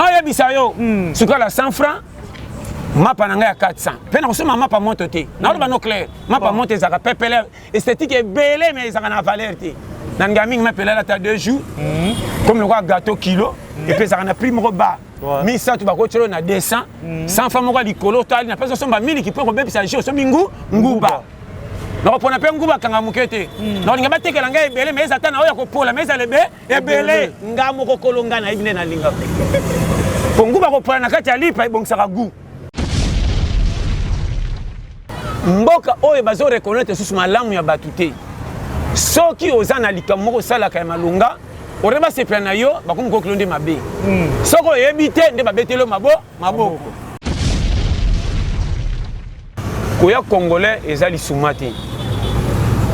Naoyebisa yo, sukala 100 francs, mapa na ngai ya 400 mpe nakosomba mapa moto te. Naoloba no clair, mapa moto ezalaka pepele, esthétique ebele, mais ezalaka na valeur te. Nalinga mingi mapelala ata 2 jours, comme lokola gâteau kilo, et puis ezalaka na prix moko ba 300, bakotielo na 200, 100 francs moko ya likolo. Tali na mpesa osomba miliki mpo kobebisa jus, osombi ngu nguba. Nakopona mpe nguba kanga moke te. Nakolinga batekela ngai ebele, mais eza ata na oyo ya kopola, mais ezala ebe ebele. Nga moko kolo ngai nayebi nde nalingaka po nguba kopola na kati ya lipa ebongisaka goût. Mboka oyo bazo reconnaître susu malamu ya bato te. Soki oza na likambo moko osalaka ya malonga, ore basepela na yo, bakomi kokilo nde mabe. Soki oyebi te nde babeteli yo maboko. Koya congolais eza lisuma te.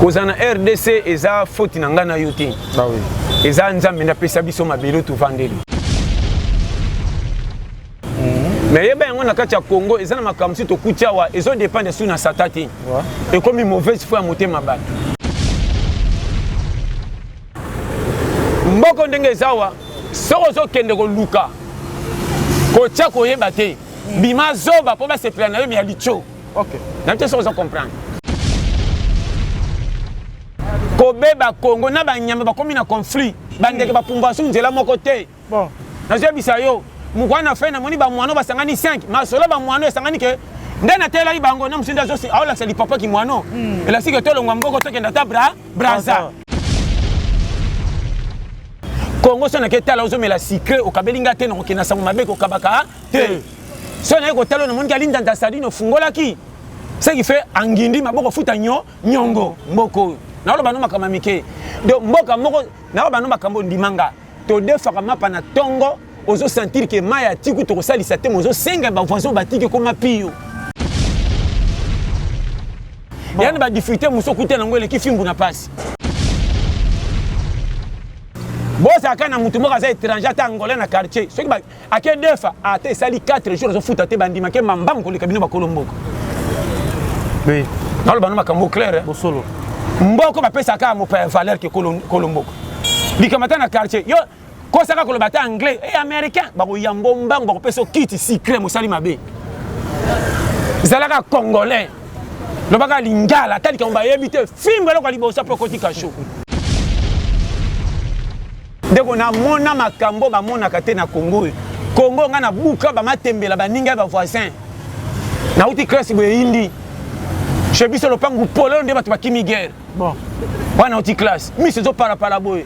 Kozala na RDC eza faute na ngai na yo te. Ah oui. Eza Nzambe nde apesa biso mabele tovandeli. Mais yeba yango, na kati ya Congo eza na makambo mosusu tokuti awa, ezodépendre su na sata te. Ekomi mauvaise foi ya motema bato. Mboko ndenge eza awa, soki ozokende koluka kotia koyeba te, bima zoba mpo basepela na yo ya litio. Nayebi te soki oza comprendre. Kobeba Congo na banyama bakomi na conflit, bandeke bapumbwa su nzela moko te. Nazoyebisa yo, mokwa na fe namoni bamwano basangani 5 masolo, bamwano esangani ke nde natelaki bango na mosu nde aolakisa lipapaki mwano. Elakisi ke tolongwa mboko, tokende ata Braza. Kongo so nake tala, ozomela sucre, okabeli nga te, nakokenda sango mabe, kokabaka te. So naye kotala, namoniki alindanda sardine ofungolaki, ce qui fait angindi maboko futa nyo nyongo. Mboka oyo, naoloba no makambo ya mike. Donc mboka moko, naoloba no makambo, ndima nga, todefaka mapa na ntongo, ozosentir ke mai ya tiku tokosalisa te, mozosenga bavoisin batiki ekoma pio. Yani badifficulté mosusu okuta nango eleki fimbu na pasi. Bozalaka na motu moko aza étranger, ata angolais na quartier, soki ake defa ata esali 4 jours azofuta te, bandimake mambangu koleka bino bakolo mboka. Naloba no makambo clair. Bosolo. Mboko bapesaka mopaya valeur ke kolo mboka. Likambo ata na quartier, yo kosaka koloba ata anglais e américain, bakoyambo mbangu, bakopesa kiti sucré. Mosali mabe, zalaka congolais, lobaka lingala, ata likambo bayebi te, fimbo eloko ya liboso mpo okoti kasho. Ndeko, namona makambo bamonaka te na Congo oyo. Congo, ngai nabuka bamatembela baninga ya bavoisin. Nauti classe boye, eyindi chez biso, lopangu polelo nde bato bakimi guerre. Wana nauti classe, miso ezopalapala boye,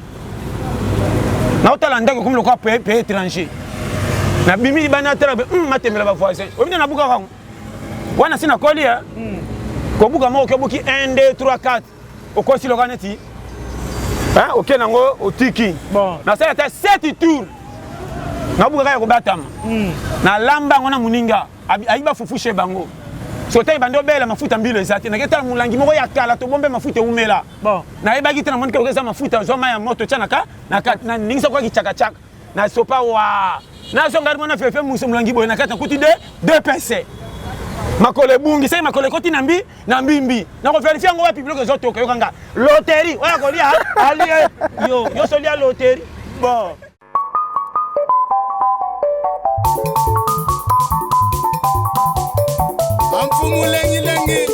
naotala ndako ekomi lokola pays étranger. Nabimi libanda, natala matembela bavoisin oyebi nde nabukaka yango wana. Si nakoli kobuka moko, okebuki 1 2 3 4, okosi loka neti oke nango otiki. Nasala ata 7 tour, nabukaka ya kobatama. Nalamba yango na moninga ayiba fufu chez bango. So te ebandi obela mafuta, mbilo eza te. Nake tala molangi moko ya kala, tobombe mafuta eumela. Nayebaki te, namoni kaka eza mafuta. Zwa mai ya moto, tia na ningisa kwaki chakachaka na sopa wa nazonga mwana fefe muso molangi boye na kati, nakuti de pese makolo ebungi. Seki makolo ekoti na mbi na mbimbi, nakovérifier yango wapi? Biloko ezotoka, yokanga loterie oyo akolia alie yo nyonso, lia loterie. Amfumu lengilengi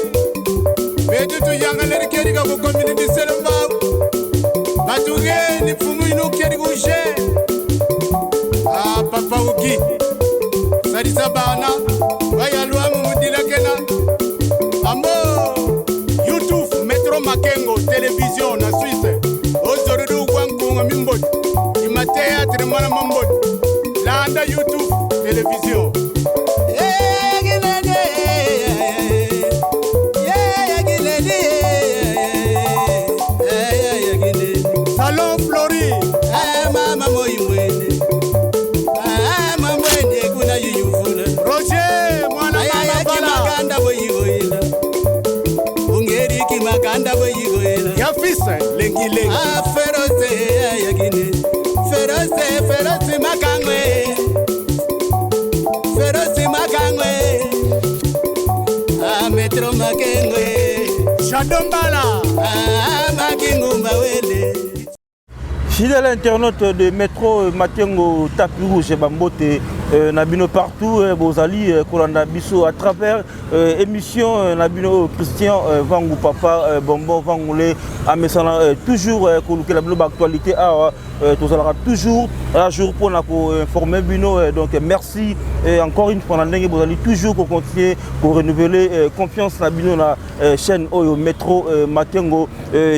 betu tuyangaleri kerika ku community selembao batugeni mfumu inu keri kushe. Ah, papa uki salisa bana bayalwamu mudilakena ambo YouTube Metro Makengo Television na Suisse ozorudu kwa nkunga mimboti ima théâtre mwana mamboti landa YouTube Television. Salon Flori. Mama moimwene mamwene kuna yuyuvula. Roger mwana mama Makanda boyigoyela ungeriki makanda boyigoyela. Ya fils lengi lengi. Ferose yakine ferose ferose makangwe ferose makangwe ametro makengwe. Shadombala. Makingumba wele. Fidèle internaute de Metro Makengo Tapis Rouge Bambote euh, na bino partout euh, bozali euh, kolanda biso à travers émission na bino Christian Vangu papa bonbon Vangule amesana toujours kolukela bino ba actualité awa tozalaka toujours à jour mpona koinformer bino. Donc merci encore une fois na ndenge bozali toujours kocontinue korenouveler confiance na bino na chaîne oyo Metro Makengo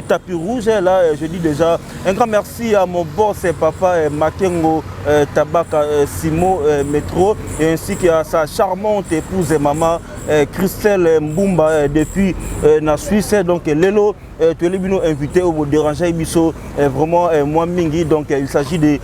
Tapis Rouge. Là, je dis déjà un grand merci à mon boss, papa Makengo Tabaka Simo Metro, ainsi qu'à sa charmante épouse et maman Christelle Mbumba depuis na Suisse. Donc lelo toyeli bino invité oyo bodéranger biso vraiment mwa mingi. Donc il s'agit de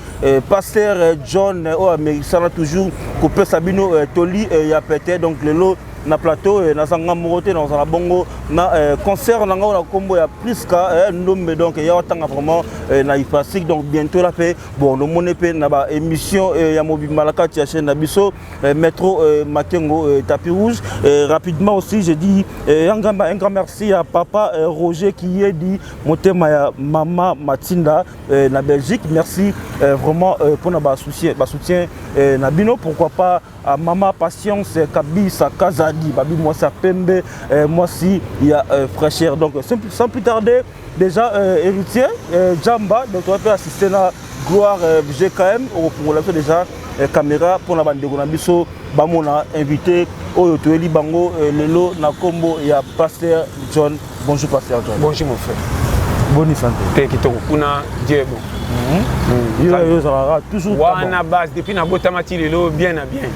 pasteur John oyo amekisana toujours kopesa bino toli ya pete. Donc lelo na plateau nazanga moko te, nazala bongo na concert na ngai na nkombo ya Priska Ndombe. Donc ya watanga vraiment na Ifasik. Donc bientôt la mpe bon nomoni mpe na baémission ya mobimba na kati ya chaîne na biso Metro Makengo Tapis Rouge. Rapidement aussi, je dis un grand merci à papa Roger qui est dit motema ya mama Matinda na Belgique. Merci vraiment mpona basoutien na bino. Pourquoi pas à mama Patience Kabisa Kazadi babi, mwasi ya pembe, mwasi ya fraîcheur. Donc sans plus tarder, déjà héritier Jamba, donc on peut assister na Gloire GKM okofungola biso déjà caméra mpona bandeko na biso bamona invité oyo toyeli bango lelo na nkombo ya pasteur John. Bonjour, pasteur John. Bonjour, mon frère. Boni santé? Te, kitoko kuna, Dieu est bon. Yo ozalaka toujours wana base depuis nabotama ti lelo, bien na bien.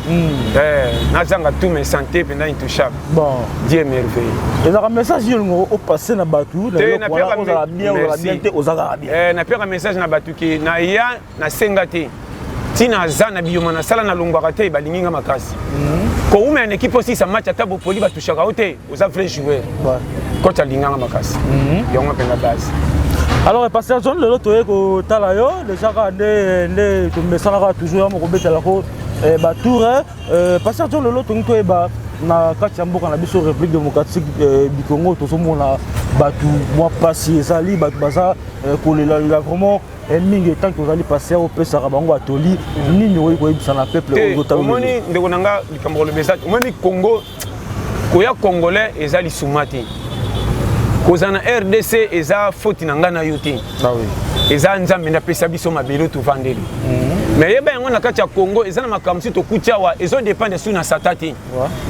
Nazanga tout, mais santé mpenza intouchable. Bon. Dieu est merveilleux. Ezalaka message yo olingo opasse na bato? Ozala bien, ozala bien te, ozalaka bien. Napiaka message na bato ke naya nasenga te, ntina aza na biyoma nasala, nalongwaka te, balingi nga makasi. Kowumela na équipe, osisa match ata bopoli batushaka yo te, oza vrai joueur. Coach alinganga makasi, yango mpenza base. Alors, pasteur John, lelo toye kotala yo déjà kaka nde nde tomesanaka toujours ya moko kobetelako batour. Pasteur John, lelo tongi toyeba na kati ya mboka na biso République démocratique du Congo, tozomona bato mwa mpasi ezali, bato baza kolelalela vraiment mingi. Etanke ozali pasteur, opesaka bango batoli nini? Okoki koyebisa na peuple? Omoni, ndeko na nga, likambo koloba eza, omoni, Congo, koya congolais eza lisuma te. Kozala na RDC eza faute na ngai na yo te, eza Nzambe nde apesa biso mabele tovandeli. Mais yeba yango, na kati ya Congo eza na makambo mosusu tokuti awa, ezodépendre su na sata te,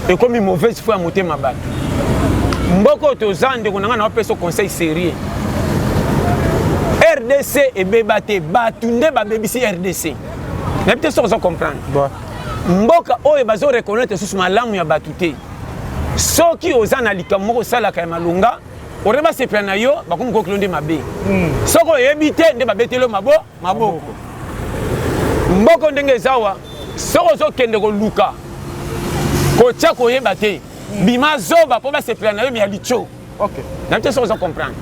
ekomi mauvaise foi ya motema bato. Mboka oyo toza, ndeko na ngai, na wapesa conseil sérieux: RDC ebeba te, bato nde babebisi RDC. Nayebi te soki oza comprendre. Mboka oyo bazoreconnaître susu malamu ya bato te. Soki oza na likambo moko osalaka ya malonga, ore basepela na yo, bakomi kokilo nde mabe. Soki oyebi te, nde babeteli yo maboko. Mboka ndenge eza awa, soki ozokende koluka kotia koyeba te, bima zoba mpo basepela na yo ya litio. Nayebi te soki oza comprendre.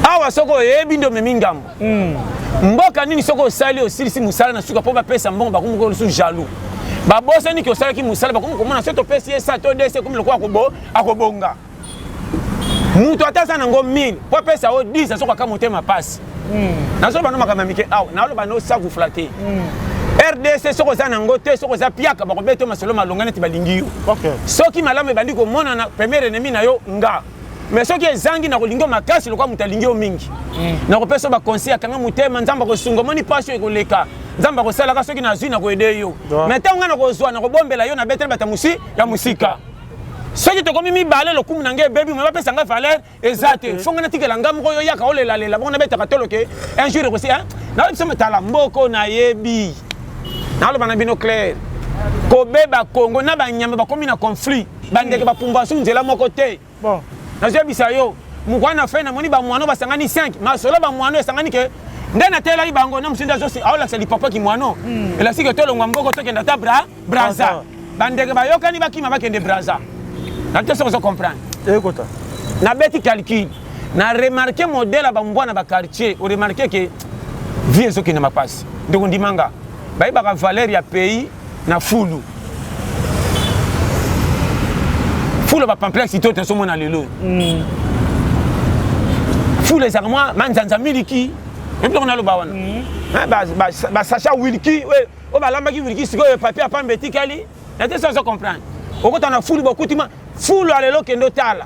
Awa soki oyebi nde omemi ngambo. Mboka nini soki osali, osilisi mosala, na suka mpo bapesa mbongo, bakomi lisusu jaloux, babosani ke osalaki mosala. Bakomi komona soki topesi ye sa to dese, ekomi lokola akobonga. Moto ata aza nango 1000, mpo apesa yo 10, azokaka motema pasi. Nazoloba no makambo ya mike awa, naloba no sa vous flatter. RDC, soki oza nango te, soki oza piaka, bakobeta yo masolo malonga neti balingi yo. Soki malamu ebandi komonana, premier ennemi na yo nga. Mais soki ezangi, na kolingi yo makasi lokola moto alingi yo mingi. Nakopesa yo baconseil: akanga motema, Nzambe akosunga. Omoni mpasi oyo ekoleka, Nzambe akosalaka. Soki nazwi, nakoaider yo. Mais ntango ngai nakozwa, nakobombela yo, nabeteli bato ya mosika. Soki tokomi mibale, lokumu na ngai ebebi, me bapesa ngai valeur eza te. Fonga natikela ngai moko, yo yaka olelalela bongo, nabetaka toloke un jour ekosi. Nayebi biso, tala mboko, nayebi, naloba na bino clair: kobeba Congo na banyama bakomi na conflit, bandeke bapumbwa su nzela moko te. Nazoyebisa yo, mokwana fe namoni bamwano basangani 5, masolo bamwano esangani ke nde natelaki bango na mosu nde aolakisa lipapaki mwano elakisi ke tolongwa mboko, tokende ata Braza. Bandeke bayokani, bakima, bakende Braza. Na te soki ozo comprendre. Ekota. Nabeti calcul, na remarque modèle ya bambwa na baquartier, oremarquer ke vie ezokende makasi. Ndeko, ndimanga, bayebaka valeur ya pays na fulu fulu bapamplexe to tozomona lelo. Fulu ezalaka mwa manzanza miliki. Biloko naloba wana basachet wilki oyo balambaki wilki, sikoyo papier ya pamba etikali na te. So ozo comprendre, okota na fulu, bokutima fulu ya lelo. Kende otala,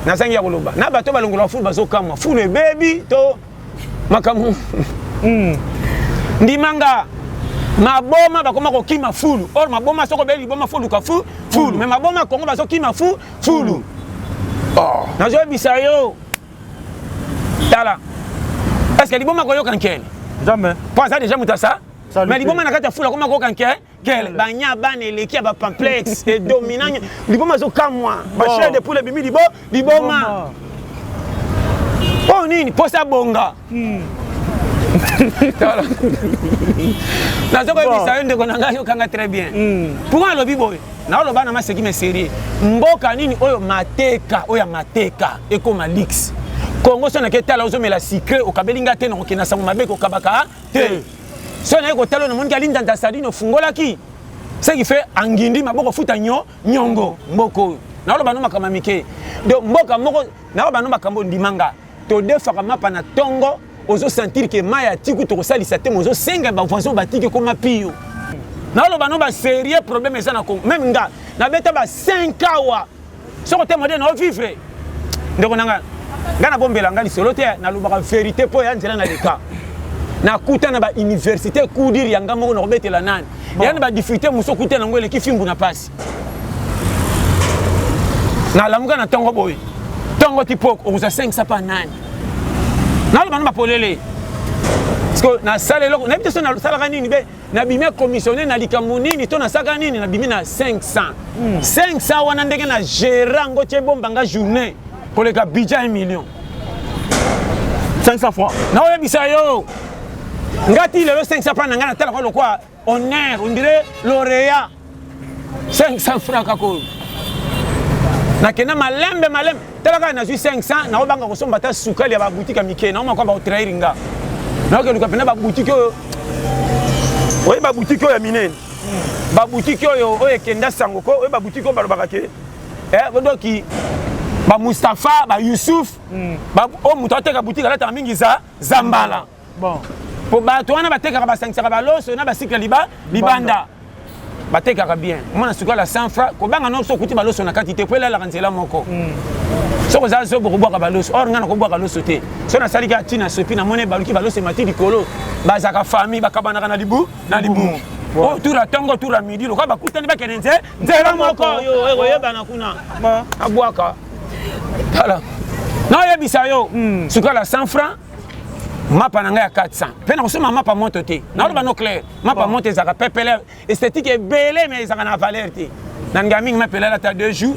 nazangi ya koloba na bato balongola fulu, bazokamwa fulu ebebi to makambo. Ndimanga maboma bakoma kokima fulu. Or maboma, soki obeli liboma, fo luka fu fulu. Mais maboma Kongo bazokima fu fulu. Oh. Nazoyebisa yo, tala, est ce que liboma koyoka nkele? Jamais. Mpo aza déjà moto asa. Mais liboma na kati ya fulu akoma koyoka nke kele. Banya bana eleki ya bapamplexe edomina liboma, azokamwa bachair de poule ebimi libo liboma oyo nini mposa bonga. Nazo koyebisa yo, ndeko na ngai, yokanga très bien. Pourquoi alobi boye? Naoloba na maseki, mais sérieux, mboka nini oyo mateka oyo ya mateka ekoma luxe? Kongo so nake tala, ozomela sucré, okabeli nga te, nakokenda sango mabe, kokabaka te. So naye kotala, namoniki alindanda sadine ofungolaki, ce qui fait angindi maboko futa nyo nyongo. Mboka oyo, naoloba no makambo ya mike. Donc mboka moko, naoloba no makambo, ndimanga, todefaka mapa na ntongo, ozosentir ke mai ya tiku tokosalisa te, ozosenga bavoisin batiki ekoma pio. Naoloba no basérieux problème eza na Congo. Même nga nabeta ba 5 awa, soki ote modele na ovivre, ndeko na nga, nga nabombela nga lisolo te, nalobaka vérité mpo ya nzela na leka. Nakuta na bauniversité kudir ya nga moko, nakobetela nani ya na badifficulté mosusu okuta nango eleki fimbu na pasi. Nalamuka na ntongo boye, ntongo ti poko, okozwa 500 pa nani? Naloba no bapolele, parce que nasala eloko nayebi te. So nasalaka nini be, nabimi commissionnaire na likambo nini to nasalaka nini, nabimi na 500. 500 wana, ndenge na gérant yango tie ebombanga journée koleka budget 1 million. 500 francs? Naoyebisa yo, nga ti lelo 500 francs na ngai natalaka lokwa honneur, on dirait lauréat. 500 francs kaka oyo nakenda malembe malembe. Tala kaka, nazwi 500, naobanga kosomba ata sukali ya baboutique ya mike, naoma kwa bakotrahir nga. Naokeluka mpena baboutique oyo, oyo baboutique oyo ya minene, baboutique oyo oyo ekenda sango ko, oyo baboutique oyo balobaka ke doki baMustapha, baYusuf, oyo moto ateka boutique alataka mingi za zambala. Po bato wana batekaka, basangisaka baloso na basikle liba libanda, batekaka bien. Omona sukali ya 100 francs, kobanga no so okuti baloso na kati te, po elalaka nzela moko. Soki oza zobo, kobwaka baloso. Or ngai nakobwaka loso te. So nasali kaka ntina sopi, namoni baluki baloso emati likolo. Bazalaka famille, bakabanaka na libu na libumu. Oyo tour ya ntongo, tour ya midi, lokola bakutani, bakende nze nzela moko, yo ekoyebana kuna. Abwaka, tala, naoyebisa yo, sukali ya 100 francs, mapa na ngai ya 400 mpe nakosomba mapa moto te. Naoloba no clair, mapa moto ezalaka pepele, esthétique ebele, mais ezalaka na valeur te. Na ngai mingi mapele alata 2 jours,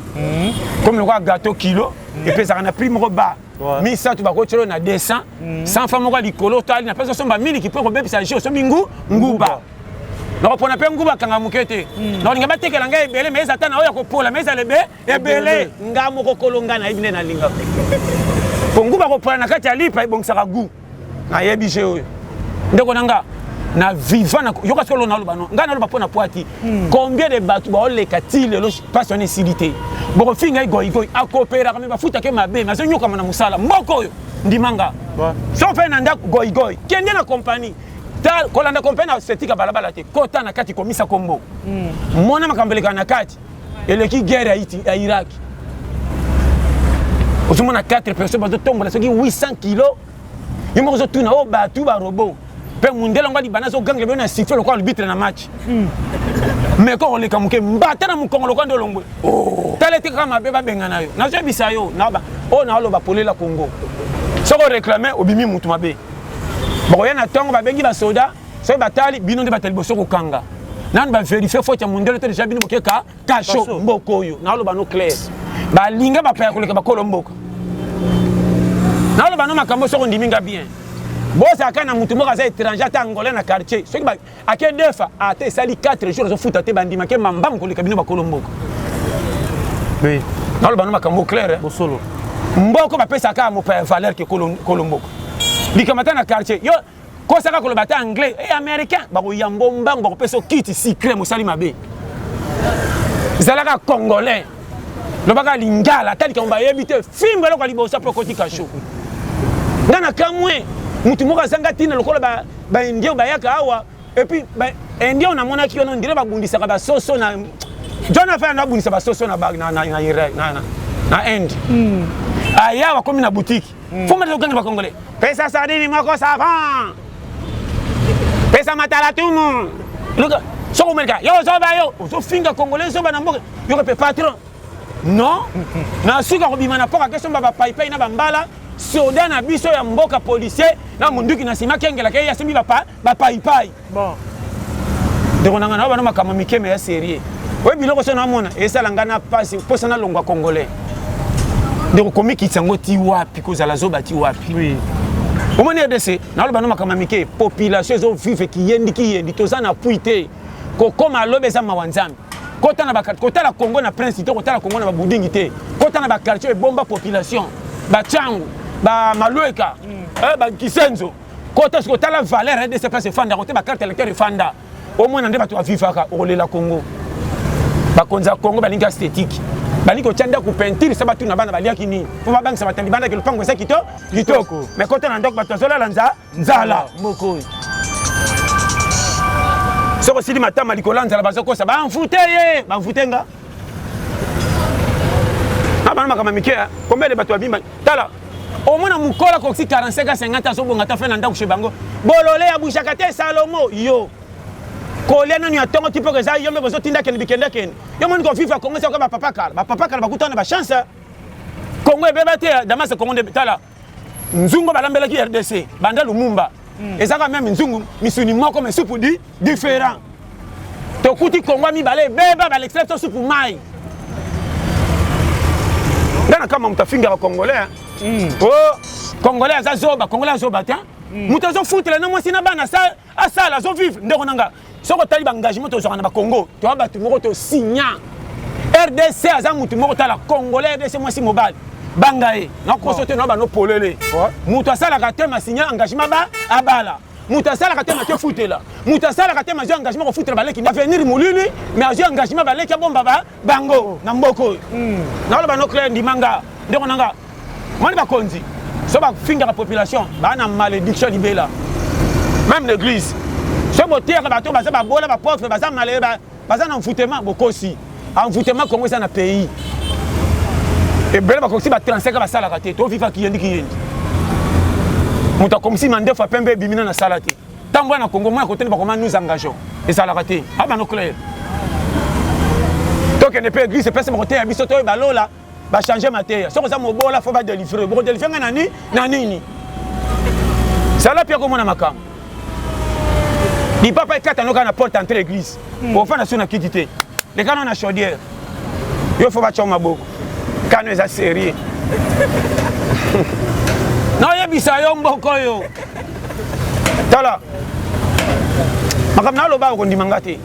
comme lokola gâteau kilo, epe ezalaka na prix moko ba misato, bakotiolo na 200. 100 francs moko ya likolo, tali napesi osomba miliki mpo kobebisa jus, osombi ngu nguba. Nakopona mpe nguba kanga moke te. Nakolinga batekela ngai ebele, mais eza ta na oyo ya kopola, mais ezala ebe ebele. Nga moko kolo ngai nayebi nde nalingaka, po nguba kopola na kati ya lipa ebongisaka gu. Nayebi je oyo, ndeko na nga na viva na yoka. Sikoyo naloba no, ngai naloba mpo na poati. Combien de bato baoleka ti lelo, mpasi wana esili te. Bokofinga ye goigoi, akoperaka, me bafutake mabe, me azonyokama na mosala. Mboka oyo, ndimanga, so mpe na ndako goigoi, kende na kompani, kolanda kompani na setika balabala te, kota na kati, komisa kombo, mona makambo elekaka na kati, eleki guerre ya Irak. Ozomona 4 personnes bazotombola soki 800 kilo, yo moko ozotuna oyo bato barobo mpe mundele yango alibanda, azogangela bino na sifflet lokola arbitre na match. Mais ko koleka moke, mbata na mokongo lokola nde olongwe. Tala ete kaka mabe babengana yo. Nazoyebisa yo, oyo naoloba polela Congo, soki oréclame, obimi mutu mabe. Bakoya na ntongo, babengi basoda, soki batali bino nde bato ya liboso kokanga nanu, baverifie faute ya mondele te, deja bino bokeka kasho. Mboka oyo, naoloba no clair, balinga bapaya koleka bakolo mboka. Naoloba no makambo, soki ondimi nga bien, bozalaka na mutu moko aza étranger, ata angolais na quartier, soki ake defa, ata esali 4 jours azofuta te, bandimake mambangu koleka bino bakolo mboka. Naloba no makambo clair. Bosolo. Mboko bapesaka mopaya valeur ke kolo mboka. Likambo ata na quartier, yo kosaka koloba ata anglais e américain, bakoyambo mbango, bakopesa okiti sucré. Mosali mabe, zalaka congolais, lobaka lingala, ata likambo bayebi te, fimbo eloko ya liboso mpo okoti kasho. Nga na kamwe. Mutu moko azanga ntina lokola baindien bayaka awa. Et puis baindien namonaki wana ondire babundisaka basoso na John afaya na abundisa basoso na na na na na na Inde. Aya wakomi na boutique. Fo ngata kokanga ba Congolais. Pesa sardine moko savon. Pesa matalatumu. Luka soko omelika yo zoba yo ozofinga Congolais zoba na mboka yoka pe patron. Non, na suka kobima na poka kesomba ba paipai na bambala soda na biso ya mboka policier na munduki na nsima kengelaka ye asimbi bapaipai. Bon, ndeko na ngai na bana makambo mike me ya sérieux oyo biloko so namona esala ngai na pasi mposa nalongwa congolais. Ndeko komikitisa yango ti wapi, kozala zoba ti wapi? Oui. Omoni RDC, naloba no makambo mike, population ezovivre kiyendi kiyendi, toza na pui te kokoma lobi eza mawa Nzambe. Kota na kotala Congo na prince te, kotala Congo na babudingi te, kota na baquartier ebomba population, bachangu bamalweka, bakisenzo, kota soki otala valeur RDC place efanda kote bacarte électeur efanda, omona nde bato bavivaka okolela Congo. Bakonzi ya Congo balingi esthétique, balingi kotya ndako peinture sa batuna bana baliaki nini mpo babangisa bato libandaki lopango eza kitoko, mais kota na ndako bato bazolala nzala moko oyo soki osili matama likolo ya nzala bazokosa bamfute ye bamfute nga na bana makambo mike combien de bato babimba. Tala omona mokolo akokisi 45 a 50 azobonga ata fe na ndako chez bango bolole abougeaka te. Salomo yo kolia nanu ya ntongo ti mpo eza yo mpe bozotinda kende bikende kende yo moni kovivre Kongo eza bapapa kala, bapapa kala bakutana na bachance. Kongo ebeba te, Damas Kongo nde tala nzungu balambelaki RDC banda Lumumba, ezaka même nzungu misuni moko mais supu di différent. Tokuti Kongo mibale ebeba, balekisela biso supu mai. Nga na kama moto afingaka Congolais, o Congolais aza zoba, Congolais azoba te. Moto azofutela na mwasi na bana asala azovivre. Ndeko na nga, soki otali baengagement tozwaka na bacongo, toya bato moko tosigna RDC aza motu moko. Tala Congolais RDC, mwasi mobali banga ye nakoso te na bano polele. Moto asalaka te masinya engagement ba abala, moto asalaka te maki ofutela, moto asalaka te mazwi engagement kofutela baleki avenir molili, mais azwi engagement baleki abomba ba bango na mboka oyo. Naoloba no clair, ndima nga ndeko na nga, moni bakonzi so bafingaka population baa na malédiction libela. Même l'église, so boteyaka bato baza babola, bapauvre, baza malere, baza na envoûtement, bokosi envoûtement. Congo eza na pays ebele bakokisi ba 35 basalaka te, toviva kiyendi kiyendi. Moto akomisi mandefu ya pembe ebimi na nasala te. Ntango wana Congo mwana kotene bakoma nous engageons ezalaka te abano clair. Tokende mpe église epesa bakoteya biso toyo balola bachange mateya. Soki oza mobola fo badelivre, bokodelivre ngai nani na nini? Sala mpe akomona makambo lipapa ekatano kaka na porte entre église, ofanda so na kiti te, lekano na chaudière yo fo batya maboko kano eza sérieux. Naoyebisa yo mboka oyo, tala makambo naloba okondima nga te.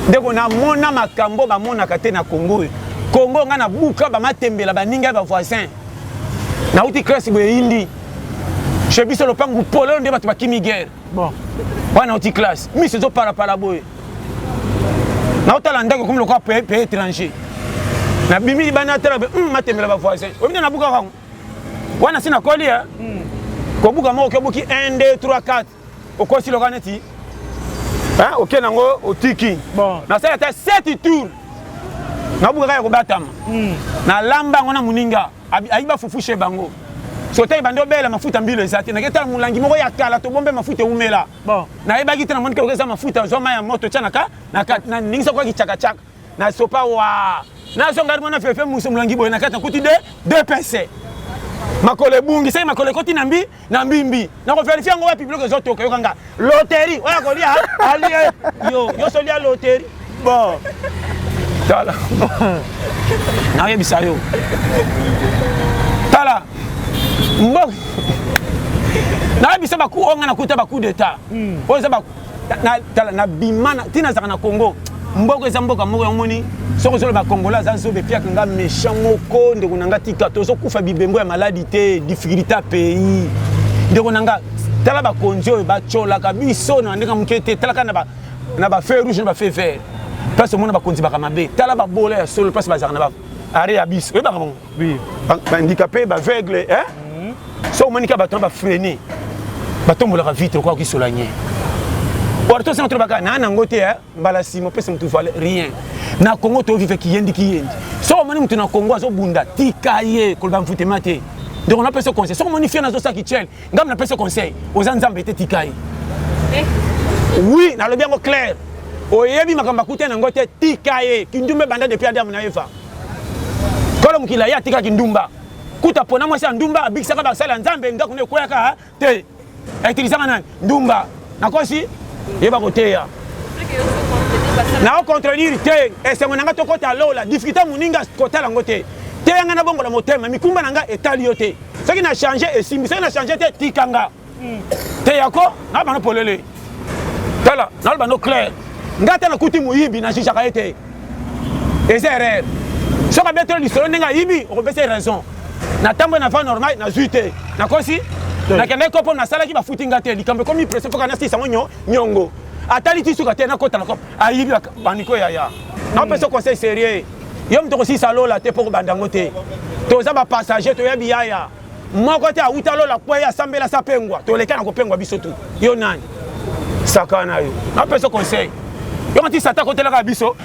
Ndeko, namona makambo bamonaka te na Congo oyo. Congo ngai nabuka bamatembela baninga ya bavoisin, nauti classe boye eyindi chez biso lopangu polelo nde bato bakimi guerre. Bon. Wana nauti classe, miso ezopalapala boye, naotala ndako ekomi lokola pays étranger. Nabimi libanda, natala matembela bavoisin oyebi nde nabukaka yango wana si nakoli kobuka moko okebuki 1 2 3 4 okosi loka neti oke nango otiki. Bon. Nasala ata 7 tour, nabuka kaka ya kobatama, nalamba yango na moninga ayiba fufu chez bango. So otali bandi obela mafuta mbilo eza te, nake tala molangi moko ya kala tobombe mafuta eumela. Bon. Nayebaki te, namoni kaka eza mafuta, zwa mai ya moto tia na ka na kati, naningisa kwaki chakachaka na sopa wa nazonga mwana fefe muso molangi boye na kati, nakuti de deux pese makolo ebungi saki makolo ekoti na mbi na mbimbi. Nakoverifie yango wapi? Biloko ezotoka, yokanga loterie oyo akolia alie yo nyonso olia loterie. Bon. Tala, nayebisa yo, tala mboka nayebisa baku oyo ngai nakuta bacoup d'état oyo eza tala nabima ntina azalaka na Congo. Mboka eza mboka moko yamoni soki ozoloba Congolais aza zoba, epiaka nga méchant moko. Ndeko na nga, tika, tozokufa bibembo ya maladi te, difficulté ya pays. Ndeko na nga, tala bakonzi oyo batyolaka biso na ndenge moke te. Talaka na bafeu rouge na bafeu vert, place omona bakonzi baka mabe. Tala babola ya solo, place bazalaka na ba arrêt ya biso, oyebaka bango bahandicapé, baaveugle, so omoni ka bato na bafreine. Batombolaka vitre kwa kisola nye. Or to sanga tolobaka na nango te eh, mbala sima opesa motu valeur rien. Na Congo to vivre kiyendi kiyendi. Soki omoni motu na Congo azobunda tika ye koloba mvutema te. Donc napesa conseil. Soki omoni fia nazosala kichel, ngambo napesa conseil, oza nzambe te tika ye. Eh. Oui, nalobi yango clair. Oyebi makambo akuta nango te tika ye. Kindumba ebanda depuis Adam na Eva. Kolo mokili aye atika kindumba. Kuta pona mwasi ya ndumba abikisaka basali ya Nzambe ndako ne ekweyaka te. Utilisaka nani? Ndumba. Nakosi? Yeba koteya. Nao contredire te. Esengo na nga tokota lola. Difficulté moninga kotala yango te. Teya nga nabongola motema. Mikumba na nga etali yo te. Soki na changer esimbi. Soki na changer te tika nga. Teya ko na bano polele. Tala, naloba no clair. Nga ata nakuti moyibi na jugeaka ye te. Eza erreur. Soki abeteli lisolo ndenge ayibi, okopesa ye raison. Natamboli na voie normale, nazwi te. Nakosi? Nakendaki kopo nasalaki bafuti nga te. Likambo ekomi presse foka nasilisa yango nyongo. Atali ti suka te nakota na kopo. Ayibi baniko yaya. Napesa conseil sérieux. Yo moto okosilisa lola te mpo kobanda yango te. Toza ba passager toyebi yaya. Moko te awuta lola kweya asambela sa pengwa. Toleka na kopengwa biso tu. Yo nani? Sakana yo. Napesa conseil. Yo ngati sata kotelaka biso.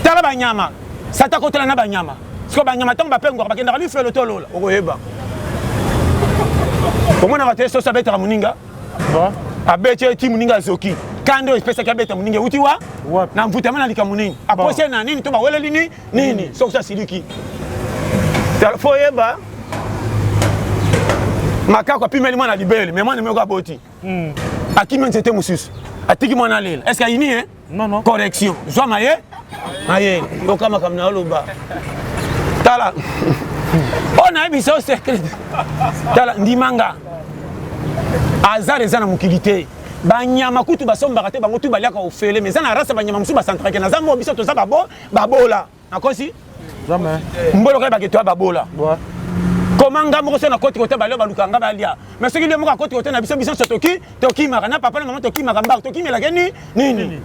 Tala banyama. Sata kotela na banyama. Siko banyama ntango bapengwaka bakendaka lifelo to lola. Okoyeba. Omonaka te soso abetaka moninga. Abeti ye ti moninga azoki. Kanda oyo epesaki abeta moninga euti wa? Na mvutama na likambo nini? Akosi ye na nini to baweleli nini? Nini? Soki asiliki. Fo oyeba. Makako apimeli mwana libele, mais mwana moko aboti. Akimi nzete mosusu. Atiki mwana alela. Est-ce que ayini hein? Non, non. Correction. Zwa maye. Maye. Yoka makambo na oloba. Tala. Oyo nayebisa yo secret. Tala ndimanga. Hasard eza na mokili te. Banyama kutu basombaka te bango tu baliaka ofele mais eza na race ya banyama mosusu basantrake na zambo biso toza babo babola. Nakosi? Jamais. Mbolo kaka baketo ya babola. Koma nga moko so na koti kota balio baluka nga balia. Mais soki lio moko akoti kota na biso biso nso toki tokimaka na papa na mama tokimaka mbako tokimelaka ni nini?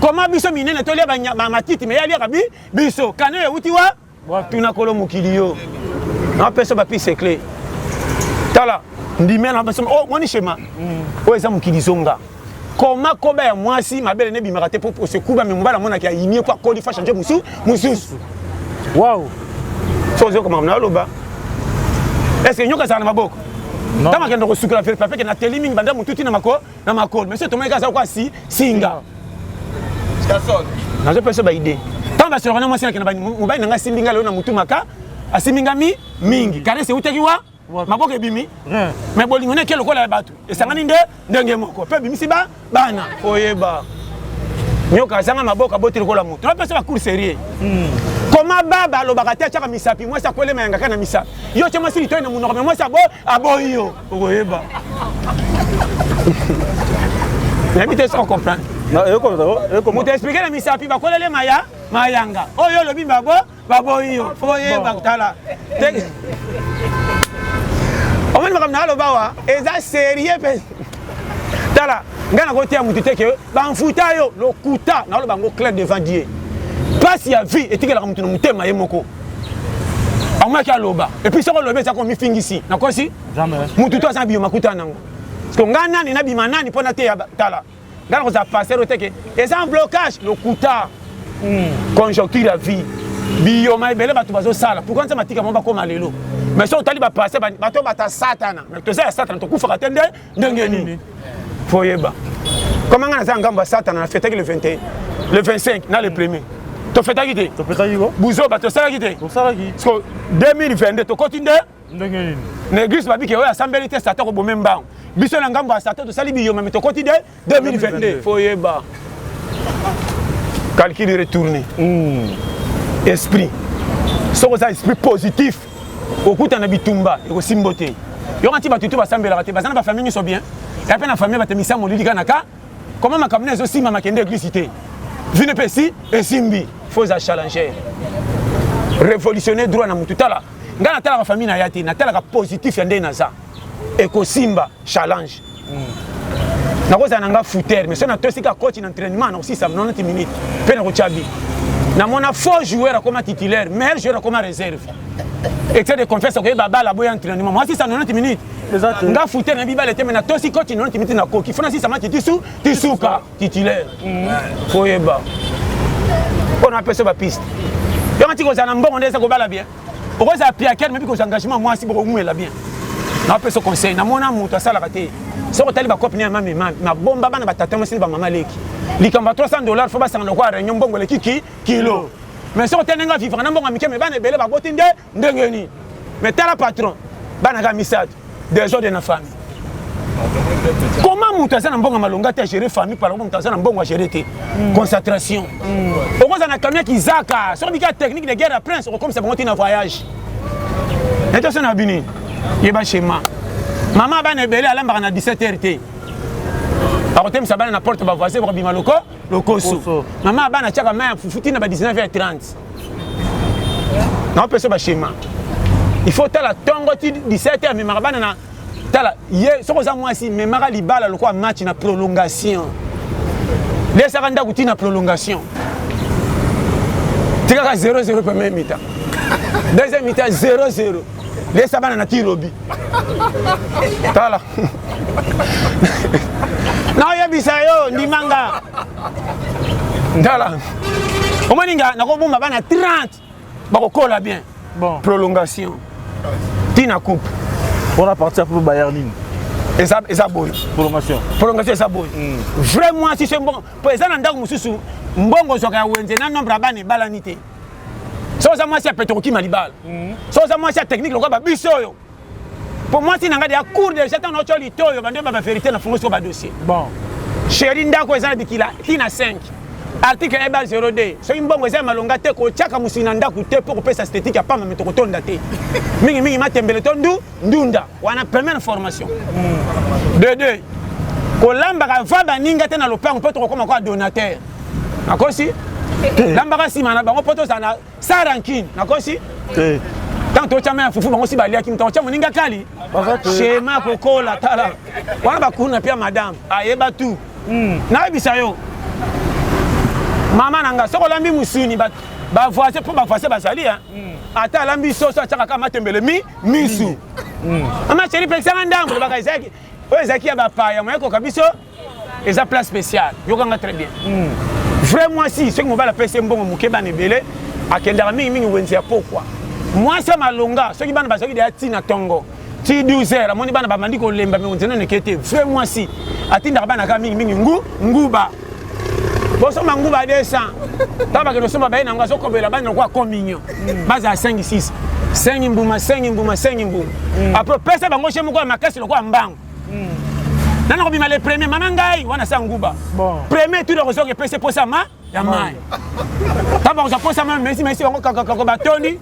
Koma biso minene tolia ba matiti mais yaliaka bi biso kane euti wa tuna kolo mokili yo. Napesa ba piste clé. Tala ndimela na biso oh moni schéma. Oyo eza mokili zonga. Koma koba ya mwasi mabele ne bimaka te po osekuba me mobali amonaki ayini ye po akoli fa change mosusu mosusu. Wow. So ozo koma na loba. Est-ce que nyoka ezala na maboko? Ntango akenda kosukola vele pape ke na teli mingi banda motuti na mako na makolo mais soki tomonaki aza kwa si singa. Nazopesa ba idée. Ntango basolaka na mwasi nakenda mobali na ngai asimbi ngai lelo na motu maka asimbi ngai mingi caresse eutaki wa maboko ebimi mais bolingo neke lokola ya bato esangani nde ndenge moko mpe ebimisi ba bana oyeba nyoka azanga maboko aboti lokola moto napesa ba cours sérieux koma baba alobaka te atiaka misapi mwasi akwelema yangaka na misapi yo tye mwasi litoi na monoko me mwasi abo aboyi yo okoyeba nayebi te soki comprendre moto explike na misapi bakwelele maya mayanga oyo olobi babo baboyi yo fo oyeba tala omoni makambo naloba awa eza sérieux mpe tala ngai nakoteya motu te ke bamfuta yo lokuta naloba yango clair devant Dieu mpasi ya vie etikelaka motu na motema ye moko amonaki aloba epuis soki olobi eza komifingisi nakosi motu to aza na biyoma kuta nango parceke ngai nani nabima nani mpo nateya tala Nga nakozala pasteur oyo te ke eza un blocage lokuta. Conjoncture ya vie biyoma ebele bato bazosala pourquoi nzambe atika bango bakoma lelo mais soki otali bapaster bato bata satana mais toza ya satana tokufaka te nde ndenge nini fo oyeba koma nga naza ngambo ya satana na fetaki le 21 le 25 na le premier tofetaki te buzoba tosalaki te 2022 tokoti nde Ndenge nini? Na eglise babiki oyo asambeli te satan kobome mbango. Biso na ngambo ya satan tosali biyoma me tokoti de 2022. Faut yeba. Calcul retourné. Esprit. Soki oza esprit positif, okuta na bitumba ekosimbo te. Yoka nti bato tu basambelaka te, baza na ba famille nyonso bien. Ya pe na famille bato misa molili kaka na ka. Comment makambo na ezosimba makende eglise te? Vino pe si esimbi. Faut oza challenger. Révolutionner droit na mutu tala. Nga natalaka famille na ya te, natalaka positif ya ndenge naza. Ekosimba challenge. Nakozala na nga fouteur, mais soki natosi ka coach na entraînement nakosisa 90 minutes mpe nakotya bi. Namona faux joueur akoma titulaire, meilleur joueur akoma réserve. Excès de confiance akoyeba bala aboya entraînement. Moi sisa 90 minutes. Nga fute na bibale te, me natosi koti nono timiti nakoki fo nasisa mati tisu tisuka titulaire. Fo yeba mpo na apesa bapiste yonga ti kozala na mbongo nde eza kobala bien. Okozala piaker mebi kozwa engagement mwasi bokomwela bien. Napesa conseil, namona moto asalaka te. Soki otali bakope ne ya mame mame mabomba bana batata mwasi bamama leki likambo ya 300 $ fo basangana lokola réunion, mbongo eleki ki kilo. Mais soki otali ndenge avivaka na mbongo ya mike, me bana ebele baboti nde ndenge nini? Mais tala patron, bana kaka misato, désordre na famille. Comment moto aza na mbongo ya malonga te agere famille par moto aza na mbongo agere te concentration? Okozala na camion kizaka, soki bika technique de guerre ya prince, okokomisa bango te na voyage. Etoso na bini yeba schéma. Mama bana ebele alambaka na 17 heures te, akotemisa bana na porte, bavoisin bakobima loko lokoso. Mama bana atiaka mai ya fufu ntina ba 19 heures 30. Naopesa baschéma, il faut tala ntongo ti 17 heures, amemaka bana na tala ye. Soki oza mwasi, memaka libala lokola match na prolongation, lesaka ndako ti na prolongation, tikaka 0-0 premier mi-temps, deuxième mi-temps 0-0, lesa bana na tirobi. Tala, naoyebisa yo, ndimanga. Tala, omoni nga nakobomba bana 30, bakokola bien. Bon. Prolongation ntina coupe. Mpona parti ya Bayern nini? Eza boye. Prolongation. Prolongation eza boye. Vrai mwasi so mbongo, mpo eza na ndako mosusu mbongo ozwaka ya wenze na nombre ya bana ebalani te. So oza mwasi ya pete, okokima libala. So oza mwasi ya technique lokola babiso oyo, mpo mwasi na ngai ya cour déjà, ntango naotya litoyo bande ba bavérité na fungo siko badossier. Bon. Chéri, ndako eza na bikila ntina 5 article eba 02. Soki mbongo eza ya malonga te, kotiaka mosili na ndako te mpo kopesa esthétique ya pamba, me tokotonda te mingimingi matembele to ndu ndunda wana. Première formation de deux, kolambaka va baninga te na lopango mpo tokokoma kwa donateur. Nakosi? Lambaka nsima na bango mpo tozala na sans rancune. Nakosi? Ntango totya mai ya fufu, bango si baliaki, moto akotya moninga kali schéma kokola. Tala wana bakuna pia madame ayeba tout. Nayebisa yo, mama na nga, soki olambi musuni, bavoisin, mpo bavoisin bazali, ata alambi soso, atiaka kaka matembele mi misu. Mama chéri, pekisanga ndambo, lobaka ezalaki oyo ezalaki ya bapaya moye koka biso, eza place spéciale. Yokanga très bien. Vrai mwasi, soki mobali apesi ye mbongo moke, bana ebele, akendaka mingimingi wenze ya pokwa. Mwasi ya malonga, soki bana bazalaki deya ntina ntongo ti 12 heures, amoni bana babandi kolemba, me wenze nano eke te, vrai mwasi atindaka bana kaka mingimingi ngu nguba. Bosomba nguba 200, ntango bakende osomba, baye nango, azokobela bana lokola communion, bazala 5 6 5 mbuma, 5 mbuma, 5 mbuma. Après pesa bango je moko ya makasi lokola mbango nana kobima le premier. Mama ngai wana sa nguba premier tour akozoka, epesi posa ma ya mai. Ntango bakozwa posa mai, mesi mesi bango kakakako, batondi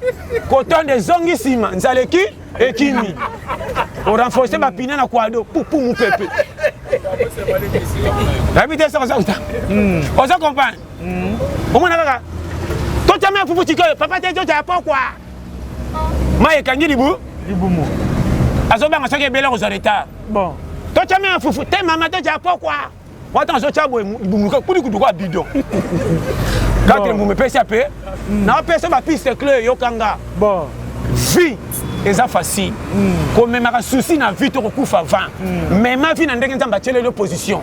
kotonda, ezongi nsima, nzala eki ekimi, orenforce bapine na kwado pupu mopepe. Nayebi te soki oza kotanga, oza comprendre. Omona kaka totya mai ya fufu sikoyo, papa te, totya ya pokwa, mai ekangi libu libumu. Azobanga soki ebele kozwa retard. Bon. Totya mai ya fufu te, mama, totya ya pokwa. Wata azotya boye libumu kuli kutu kwa bidon katre mbuma epesi ape. Naopesa bapiste clé, yokanga. Bon. Vie eza facile, komemaka souci na vie to kokufa 20. Mema vie na ndenge Nzambe atieleli opposition.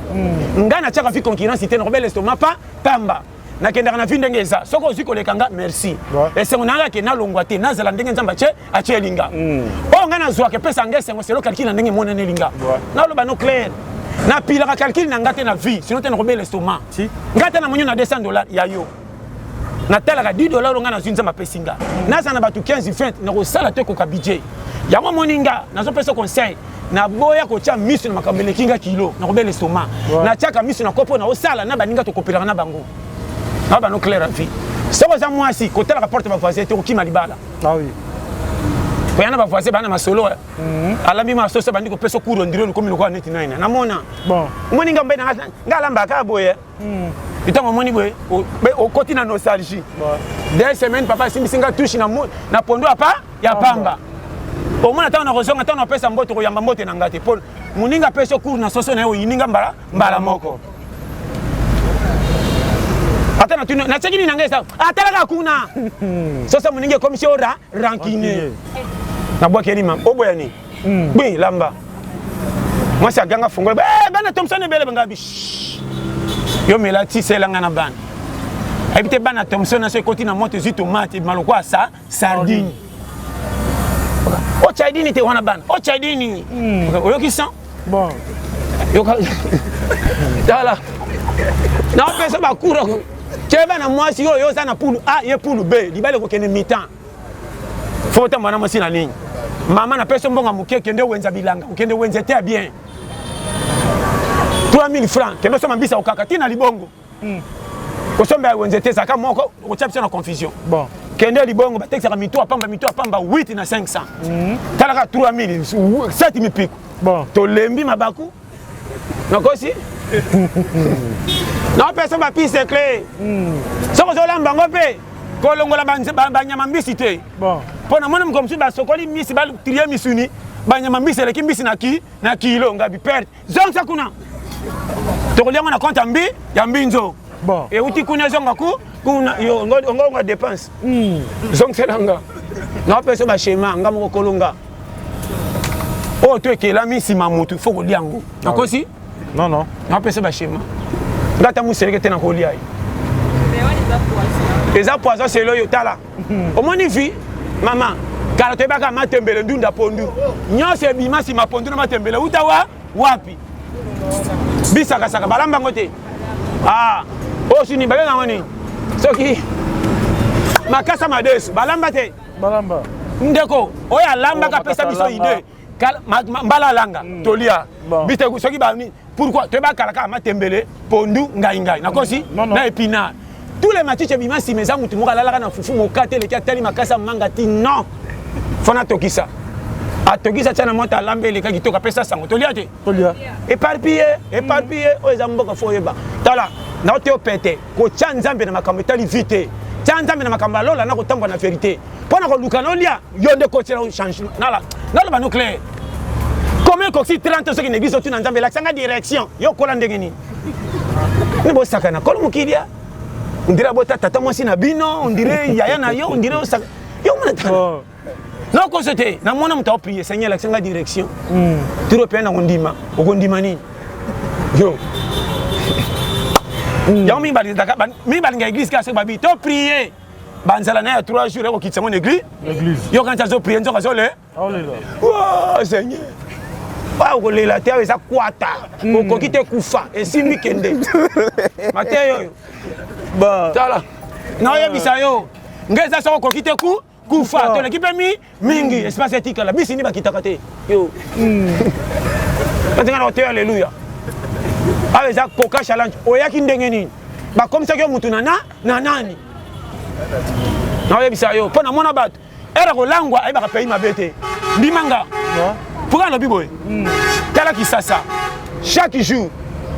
Ngai natiaka vie concurrence te, nakobela estomac pa pamba. Nakendaka na vie ndenge eza. Soki ozwi koleka nga, merci, esengo na nga ke nalongwa te, nazala ndenge Nzambe atie atieli nga. Oyo ngai nazwaka epesa nga esengo selo calcul na ndenge emonaneli nga. Naloba no clair, napilaka calcul na nga te na vie, sinon te nakobela estomac. Nga te namoni na 200 $ ya yo, natalaka 10 $ oyo ngai nazwi, Nzambe apesi nga, nazala na bato 15 20, nakosala to ekoka budget yango. Omoni nga nazopesa conseil, naboya kotia miso na makambo eleki nga kilo, nakobela estomac. Natiaka miso na kopo naosala na baninga, tokopelaka na bango na bano clair. Vie, soki oza mwasi, kotalaka porte bavoisin te, kokima libala. Ah oui. Koya na bavoisin bana masolo, alambi masoso, bandi kopesa cours, ondire lokomi lokola neti nani namona. Bon. Omoni nga mbe nga alambaka boye, ntango omoni boye okoti na nostalgie. 2 semaines, papa asimbisi nga touche na pondo apa ya pamba. Omona ntango nakozonga, ntango napesa mbote, koyamba mbote na nga te, mpo moninga apesi cours na soso na ye, oyininga mbala mbala moko. Ata natuni natiaki nini na ngai, eza atalaka kuna soso moninga ekomisi yo rancune. Nabwakeli mama oboya nini? Bwi lamba. Mwasi aganga fongola, eh bana Thomson ebele banga bi. Yo mela ti sela nga na bana. Ayebi te bana Thomson na so ekoti na moto ezwi tomate ebima lokola sa sardine. Otya dini te wana bana. Otya dini. Oyoki sang? Bon. Yoka. Tala. Naopesa bakura keba na mwasi oyo oza na pulu A ye pulu B libala ekokende mi-temps. Faut otamba na mwasi na ligne. Mama napesi yo mbongo moke kende wenza bilanga, okende wenze te ya bien. 3000 francs kende osomba mbisa okaka tina libongo. Kosomba ya wenze te ezalaka moko okotia biso na confusion. Bon. Kende libongo batekisaka mito ya pamba mito ya pamba 8 na 500. Talaka 3000 7 mipiko. Bon. Tolembi mabaku. Nakosi? Naopesa ba piste clé. Soki ozolamba yango mpe kolongola banyama mbisi te. Bon. Mpo namoni mokolo mosusu basokoli mbisi batrie misuni banyama mbisi eleki mbisi na ki na kilo ngabi perte zongisa kuna tokolia yango na compte ya mbi ya mbinzo. Bon. Euti kuna ezonga ku kuna yo ongonga dépense. Zongisela nga. Naopesa ba schéma nga moko kolonga. Oyo to ekelami nsima motu fo kolia yango. Nakosi? Non non. Napesa ba schéma. Nga ata museleke te nakolia ye. Eza poison selo oyo tala. Omoni vi mama kala toyebaka matembele ndunda pondu nyonso ebima nsima pondu na matembele uta wa wapi bisakasaka balamba yango te ah oyo sini babenga yango nini soki makasa madesu balamba te Balamba. Ndeko oyo alambaka apesa biso idée mbala alanga tolia bite soki bani pourquoi toyeba kala kaka matembele pondu ngai ngai nakosi na épinard tous les matiche ebima nsima eza motu moko alalaka na fufu mokate eleki atali makasi amanga ti non fo natokisa atokisa tia na moto alamba eleka kitoko apesa sango tolia te éparpille éparpille oyo eza mboka fo oyeba tala nao te opete kotya nzambe na makambo etali vie te tya nzambe na makambo ya lola na kotambola na verité mpo na koluka nolia yo nde kotiela changement naloba no clair combien ekoki 30 soki na église otuna nzambe elakisa nga direction yo okola ndenge nini ne bosakana kolo mokili ya ondire abota tata mwasi na bino ondire yaya na yo ondire osaka yo mona tala nakoso te namona moto aoprie seigneur elakisa nga direction turo mpe na kondima okondima nini yo yango mingi balinga église kaka soki babi to prie banzala na ye ya 3 jours ekokitisa yango na église yo kanti azoprie nzoka azole seigneur okolela te awa eza kwata okoki te kufa esimbi kende mateya oyo tala naoyebisa yo ngai eza soki okoki te ku kufa toleki mpe mi mingi espace etikala bisi nini bakitaka te yo batinga na koteya aleluya awa eza coca challenge oyaki ndenge nini bakomisaki yo mutu na na nani naoyebisa yo mpo namona bato ere kolangwa ayebaka pays mabe te ndima nga pourquoi alobi boye tala kisasa chaque jour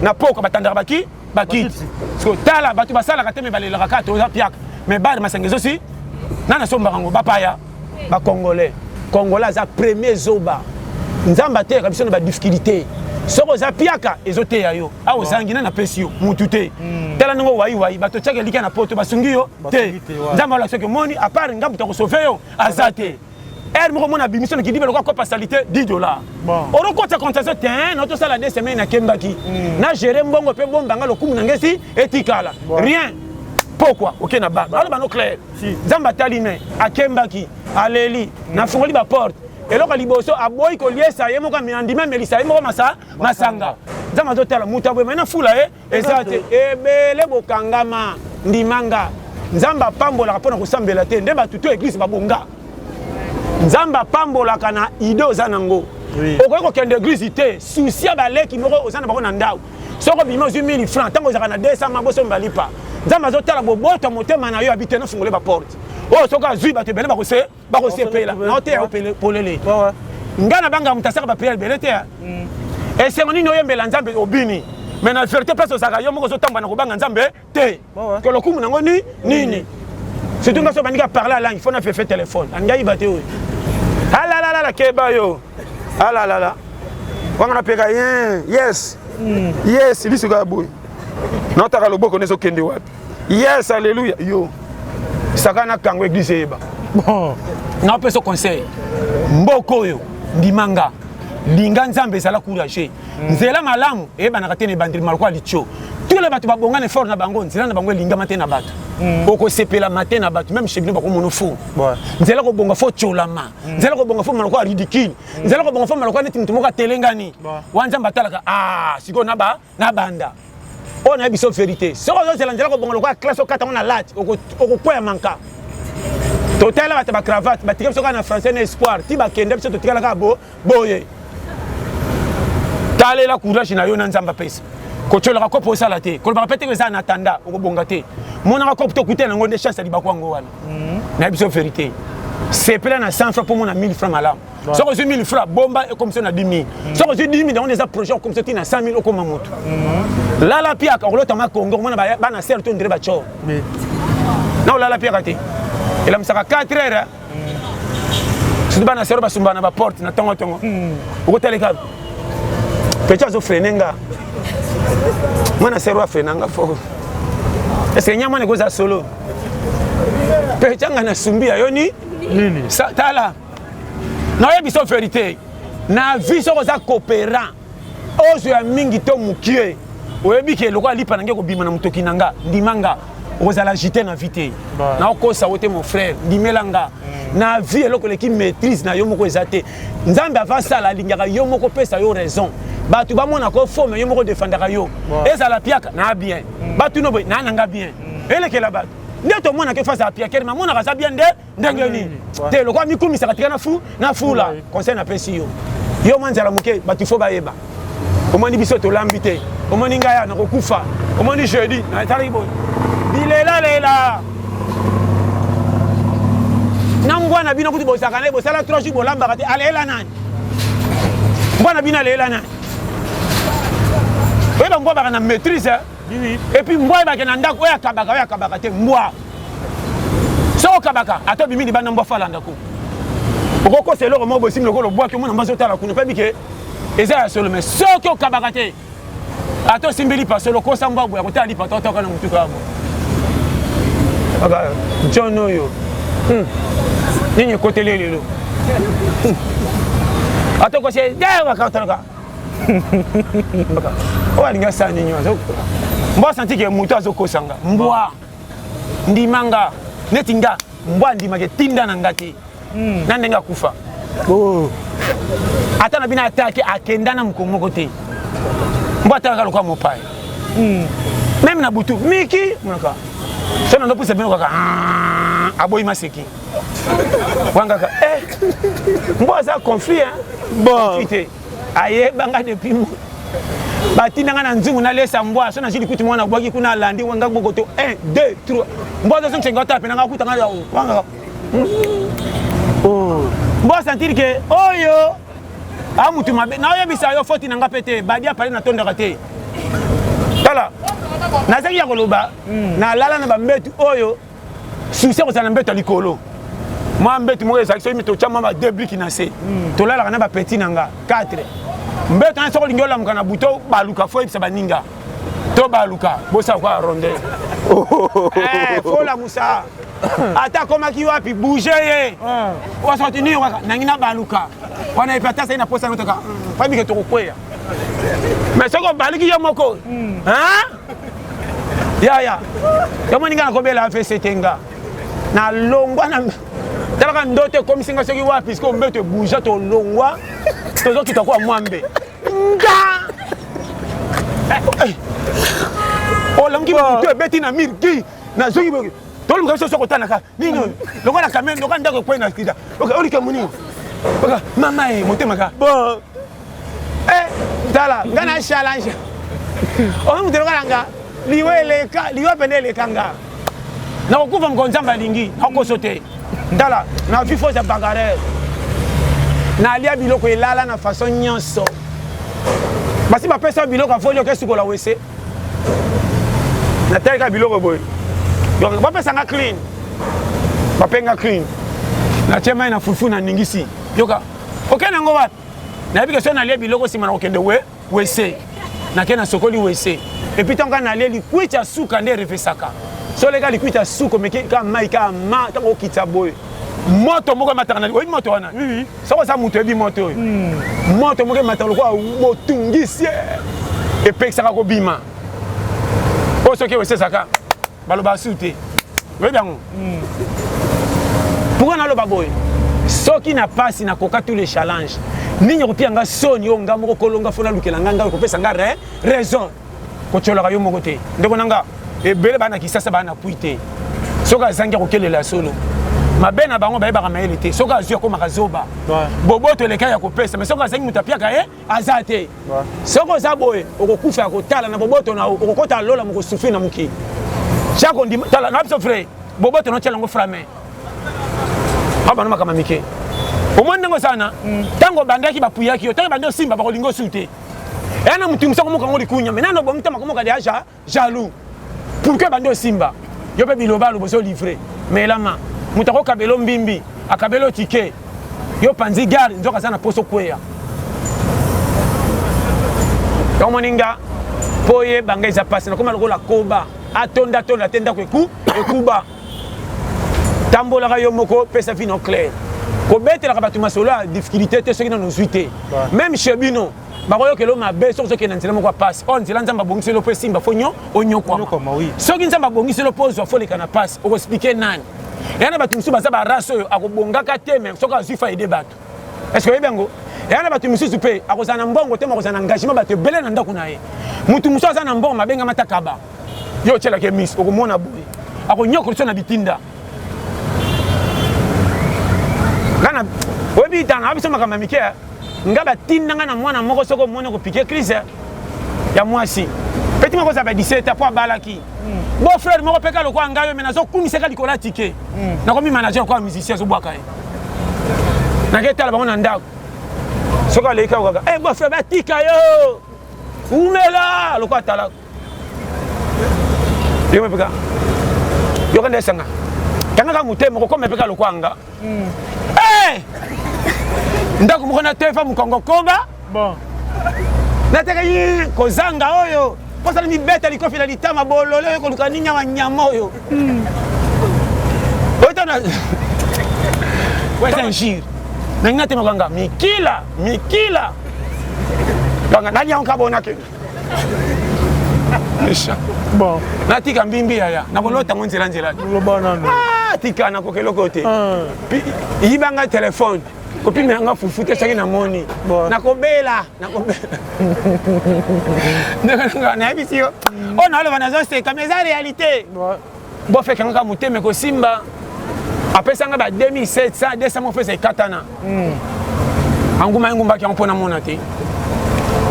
na pokwa batandaka baki bakiti siko tala bato basalaka te me balelaka kaka toza piaka me bare masanga ezosi nani asombaka yango bapaya bacongolais congolais aza premier zoba nzambe ateyaka biso na badifficulté soki oza piaka ezoteya yo awa ozangi nani apesi yo mutu te tala ndenge owaiwai bato otiaka elikya na poto basungi yo te nzambe alakisa soki omoni apart nga moto akosauve yo aza te heure moko omona abimisi na kidiba lokola kopa salite 10 dollars orokota contestation te na tosala deux semaines nakembaki na gere mbongo mpe bombanga lokumu na ngesi etikala rien pokwa oke na ba aloba no clair nzambe atali me akembaki aleli nafungoli baporte eloko ya liboso aboyi koliesa ye moko andimi amelisa ye moko masanga nzambe azotala moto aboye mai nafula ye eza te ebele bokangama ndimanga nzambe apambolaka mpo na kosambela te nde bato to eglise babonga nzambe apambolaka na ide oza nango okoki kokende eglise te susi ya baleki moko oza na bango na ndako soki obimi ozwi 1000 francs ntango ozalaka na 200 maboso mbalipa nzambe azotala boboto motema na yo abi te nafungole baporte oyo soki azwi bato ebele bakose bakosepela naoteya yo polele ngai nabangaka moto asaka bapriere ebele te esengo nini oyembela nzambe obini mais na vérité place ozalaka yo moko ozotamba na kobanga nzambe te ke lokumu nango ni nini surtout nga so obandiki aparle alangi fo na fefe telefone alingi ayiba te oyo alalalala keba yo alalala wanga napeka ye yes yes lisuka ya boye naotaka loboko nde ezokende wapi yes alleluya yo saka na kango eglise eyeba naopesa conseil mboka oyo ndima nga Linga Nzambe, ezala courageux. Nzela malamu eyebanaka te na ebandeli maloko ya litio. Tous les bato babonga na effort na bango, nzela na bango elingama te na bato. Okosepelama te na bato, même chez bino bakomona fo. Nzela kobonga fo tiolama. Nzela kobonga fo maloko ya ridicule. Nzela kobonga fo maloko neti moto moko atelengani. Wa Nzambe atalaka, ah, sikoyo na ba na banda. Oyo nayebi biso vérité. Soki ozozela nzela kobonga lokola classe okata ngo na late, okokwea manka. Totala bato ba cravate, batika biso kaka na français na espoir, ti bakende biso totikala kaka bo boye. Talela courage na yo na Nzambe apesa. Kotyolaka kopo osala te, kolobaka mpe te eza na tanda, okobonga te. Monaka kopo tokuta yango nde chance ya libaku yango wana. Nayebi biso vérité. Sepela na 100 francs mpo mona 1000 francs malamu. Soki ozwi 1000 francs, bomba ekomisa na 10 000. Soki ozwi 10 000, yango eza projet okomisa ti na 100 000 okoma moto. Lala piaka, okolota makongo, okomona bana sere to ndire bacor. Na olala piaka te. Elamisaka 4 heures. Surtout bana sere basumbaka na baporte na tongo tongo. Okotaleka petit azofrene nga. Mwana sere afrena nga fort. Est-ce que nyama wana ekozala solo? Petit anga na sumbi ya yo ni? Nini? Tala. Nayebi so vérité. Na vie soki oza coopérant, ozwa ya mingi to mokie, oyebi ke lokola lipa na ngai ekobima na motoki na nga, ndima nga, okozala agité na vie te. Nakokosa yo te mon frère, ndimela nga. Na vie eloko eleki maîtrise na yo moko eza te. Nzambe ava sala alingaka yo moko pesa yo raison. Bato bamonaka yo faux mais yo moko defendaka yo. Ezala piaka na bien. Bato no boye na nanga bien. Elekela bato. Nde tomonaka face ya piakere, mamonaka aza bien nde ndenge nini te lokola mikumisaka tika na fu na fula. Conseil napesi yo, yo mwa nzala moke, bato fo bayeba. Omoni biso tolambi te, omoni ngai awa nakokufa, omoni jeudi natalaki boye bilelalela na mbwa na bino kutu bozalaka na ye, bosala 3 jours bolambaka te, alela nani? Mbwa na bino alela nani? Oyeba mbwa baka na maîtrise. Et puis mbwa ebake na ndako oyo akabaka, oyo akabaka te mbwa. Soki okabaka ata obimi libanda, mbwa falanda ku okokosa eloko moko bosimi lokola obwaki, omona mbwa azotala kuna mpe bike eza ya solo. Mais soki okabaka te, ata osimbi lipa solo, okosa mbwa boye akotala lipa to otoka na motuka ya boye kaka John oyo. Nini ekoteli lelo? Ata okosi wakatalaka oyo alingi asala nini? Mbwa asanti ke moto azokosa nga. Mbwa ndima nga neti nga mbwa andimaka etinda na nga te na ndenge akufa. Ata na bino atake akenda na mokolo moko te, mbwa atalaka lokola mopaya. Même na butu miki monaka so na ndopesa bino kaka aboyi maseki wangaka. Mbwa aza conflit hein? Bon. Te ayebanga depuis batindanga na nzungu nalesa mbwa so nazwi likuti mwana bwaki kuna alandi wanga bokoto 1 2 3 mbwa azozongisenga otala pena nga akutanga wangaka. Mbwa sentir ke oyo a mutu mabe. Naoyebisa yo foti na nga mpe te, badi apale natondaka te. Tala, nazangi ya koloba. Nalala na bambetu oyo susi kozala na mbeto ya likolo, mwa mbetu moko ezalaki soki totya mwa ba deux briques na se. Tolalaka na bapeti na nga 4 mbeto wana. Soki olingi olamuka na buto baluka, fo oyebisa baninga to baluka bosala kwa ronde. Fo olamusa ata akomaki wapi, bouge ye wasoti nini kaka nangi na baluka wana epe ata asali na posa yango toka fabike tokokweya. Mais soki obaluki yo moko yaya, yomoni nga nakobela AVC te. Nga nalongwa na talaka ndoto ekomisi nga soki wapi sikoyo mbeto ebouge, tolongwa tozokita kwa mwambe nga olamuki moto ebeti na mur gi nazongi toluka biso soko otanaka nini oyo lokola camion lokola ndako ekwei na kita olikambo nini mama ye motema ka. Bon. Tala nga na challenge oyo moto lokola nga, liwa eleka, liwa pene eleka nga nakokufa moko Nzambe alingi nakokoso te. Tala, na vie faut bagarre. Nalia biloko elala na façon nyonso, basi bapesa biloko afoli oke sukola wese natalika biloko boye. Donc bapesanga clean, bapenga clean, natie mai na fufu, naningisi yoka okende yango wapi. Nayebi ke so nalie biloko nsima na kokende we wese nake nasokoli wese. Et puis ntango nalie likwiti ya suka nde erefesaka so oleka likwiti ya suka omeki ka mai ka ma ntango okitisa boye. Moto moko emataka na oyebi moto wana? Soki oza moto oyebi moto oyo. Moto moko emataka lokola botungisi epekisaka kobima. Oyo soki osesaka balobaka su te. Oyebi yango? Pourquoi naloba boye? Soki na pasi nakoka tous les challenges. Nini ekopia nga soni oyo nga moko kolonga fo nalukela nga nga ekopesa nga raison. Kotiolaka yo moko te. Ndeko na nga ebele bana Kisasa bana pui te. Soki azangi akokelela ya solo. Mabe na bango bayebaka mayele te. Soki azwi akomaka zoba. Boboto eleka ya kopesa, mais soki azangi moto apiaka ye aza te. Soki oza boye okokufa ya kotala na boboto na okokota lola mokosufri na mokili. Tia kondima tala na biso vrai. Boboto na tiala ngo frame. Aba na makambo mike. Omoni ndenge osala na ntango obandaki bapuyaki yo, ntango ebandi osimba bakolinga osu te. Eya na motu mosu akomoka yango likunya, mais nano obongi ntango akomoka deja jaloux. Pourquoi ebandi osimba? Yo mpe biloba aloba ozo livre. Melama. Moto akokabela mbimbi, akabela tike. Yo panzi gare, nzoka aza na poso kweya. Yango moni nga mpo oyeba nga eza pasi, nakoma lokola koba atonda tonda te ndako eku ekuba. Tambolaka yo moko, pesa vie no clair. Kobetelaka bato masolo ya difficulté te soki nano ozwi te. Même chez bino bakoyokela mabe soki ozokende na nzela moko ya pasi. Oyo nzela Nzambe abongiseli yo mpo esimba fo nyo onyokwama. Soki Nzambe abongiseli yo mpo ozwa fo oleka na pasi, okoexplike nani? Eya na bato mosusu baza ba race oyo akobongaka te mais soki azwi fa aide bato. Est-ce que oyebi yango? Eya na bato mosusu mpe akozala na mbongo te mais akozala na engagement bato ebele na ndako na ye. Moto mosusu aza na mbongo mabengama ta kaba. Yo otyelaka ye miso okomona boye akonyokola biso na bitinda. Nga na oyebi tanga biso makambo ya mike nga batinda nga na mwana moko soki omoni okopike crise ya mwasi peti moko ozala ba 17 ans po abalaki beau frère moko mpe ka lokola ngai yo me nazokumisaka likolo ya tike nakomi manager lokola musicien azobwaka ye naketala bango na ndako soki aleki kaka eh beau frère batika yo umela lokola atalaka yo mpe yoka nde esanga kangaka motema okokoma mpe ka lokola nga ndako moko na tefa mokongo koba bon nateka ye kozanga oyo kosala mibeta likofi na litama bolole oyo koluka nini awa nyama oyo oyotana eza injure nangi natema kanga mikila mikila kanga nani yango kabona kende bon natika mbimbi yaya nakolota ngo nzela nzela loba nanu ah, tika nakoka eloko te yibanga telefone kopimela nga fufu te soki namoni nakobela nakobela nayebisi yo oyo naloba nazoseka mais eza réalité bofekangaka motema ekosimba apesanga ba 2700 200 mofesa ekatana anguma engumbaki yango mpo namona te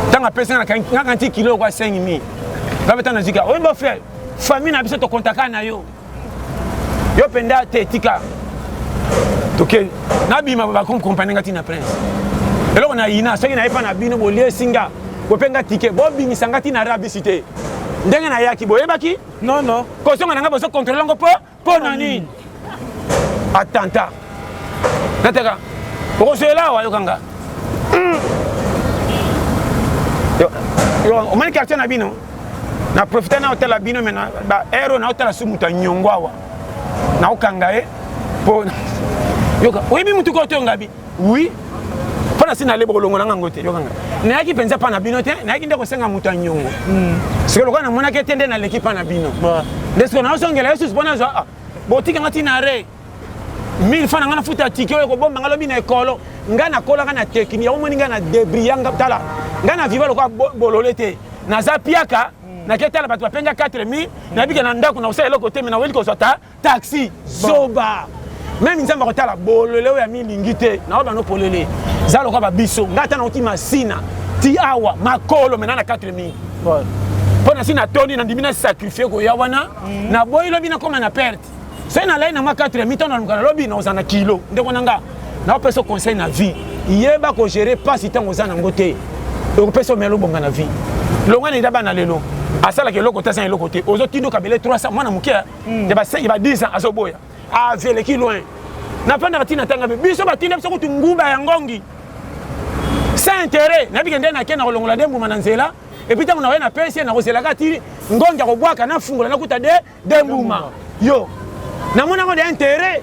ntango apesanga ngaka nti kilo kwa 5000 nga mpe ntango nazwika oyo bo frère famille na biso tokontaka na yo yo mpenza te tika toke nabima bakompane nga ntina prince eloko na yina soki naye mpa na bino boliesi nga bope nga tike bobimisa nga ntina rabisi te ndenge nayaki boyebaki non non kozonga na nga bozo contrôle yango mpo mpo na nini attentat nataka okozwela awa yoka nga omoni quartier na bino na profite na otala bino me ba heure na otala su moto ya nyongo awa naokanga ye mpo yoka oyebi motuka oyo to ngabi oui mpo na si naleba kolongola nga yango te yoka nga nayaki mpenza mpa na bino te nayaki nde kosenga moto ya nyongo sikoyo lokola namonaki ete nde naleki mpa na bino nde sikoyo naozongela ye susu mpo nazwa botika nga ntina re 1000 francs na nga nafuta tike oyo kobomba nga lobi na ekolo nga nakolaka na tekini yango moni nga na debris nga tala nga na viva lokola bolole te naza piaka nake tala bato bapenga 4000 nayebike na ndako nakosala eloko te me naweli kozwa ta taxi zoba meme nzambe akotala bolole oyo amilingi te naoyo bano polele za lokola babiso ngai ata nauti masina ti awa makolo mena na 4000 mpo na si natondi nandimi na sacrifie koya wana naboyi lobi nakóma na perte soki nalai na mwa 4000 to naluka nalobi nakozala na kilo ndeko na nga naopesa conseil na vie yeba kogere mpasi ntango oza nango te okopesa omela obonga na vie longa na eda bana lelo asalaka eloko te aza eloko te ozotinda okabele 300 mwana moke ya ba 5 ba 10 ans azoboya aveleki loin nafandaka ntina tanga mpe biso batinda biso kutu nguba ya ngongi sans intérêt nayebi ke nde nake na kolongola nde mbuma na nzela epuis ntango nakoya na pesi ye nakozelaka ti ngongi akobwaka nafungola nakuta de mbuma yo namoni yango de intérêt.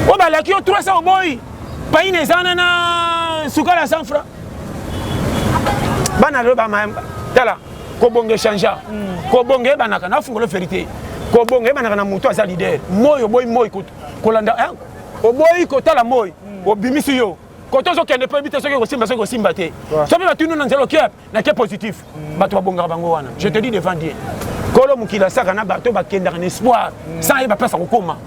Oyo balaki yo 300 oboyi. Paine eza wana na sukala 100 francs. Bana lelo ba tala kobonga echangea. Kobonga ebanaka na fungola verite. Kobonga ebanaka na moto aza leader. Moi oboyi moi kolanda hein? Oboyi kotala moi obimisi yo. Kote ozokende mpe oyebi te soki ekosimba soki ekosimba te. Soki batuni na nzela okepe na ke positif. Bato babongaka bango wana. Je te dis devant Dieu. Kolo mokili asaka na bato bakendaka na espoir sans ayeba place akokoma.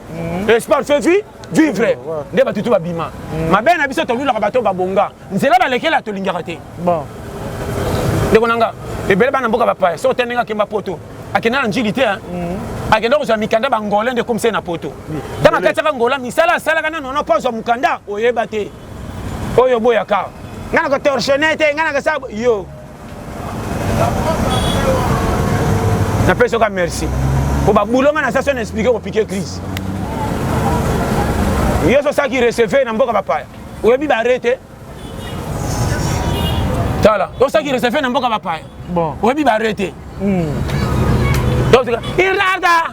Espoir fait vie vivre nde bato tu babima. Mabe na biso tolulaka bato babonga nzela balekela tolingaka te. Ndeko na nga ebele bana mboka bapaya soki otali ndenge akemba poto akenda na njili te akenda kozwa mikanda bangolais nde ekomisa ye na poto. Ntango akatiaka ngola misala asalaka nano wana mpo azwa mokanda oyeba te oyo oboyaka ngai nako torsionne te ngai nakosala yo napesi yoka merci po babulo ngai naza so na explike kopike crise yo so osalaki receve na mboka bapaya oyebi bare te tala osalaki receve na mboka bapaya oyebi bare te irlanda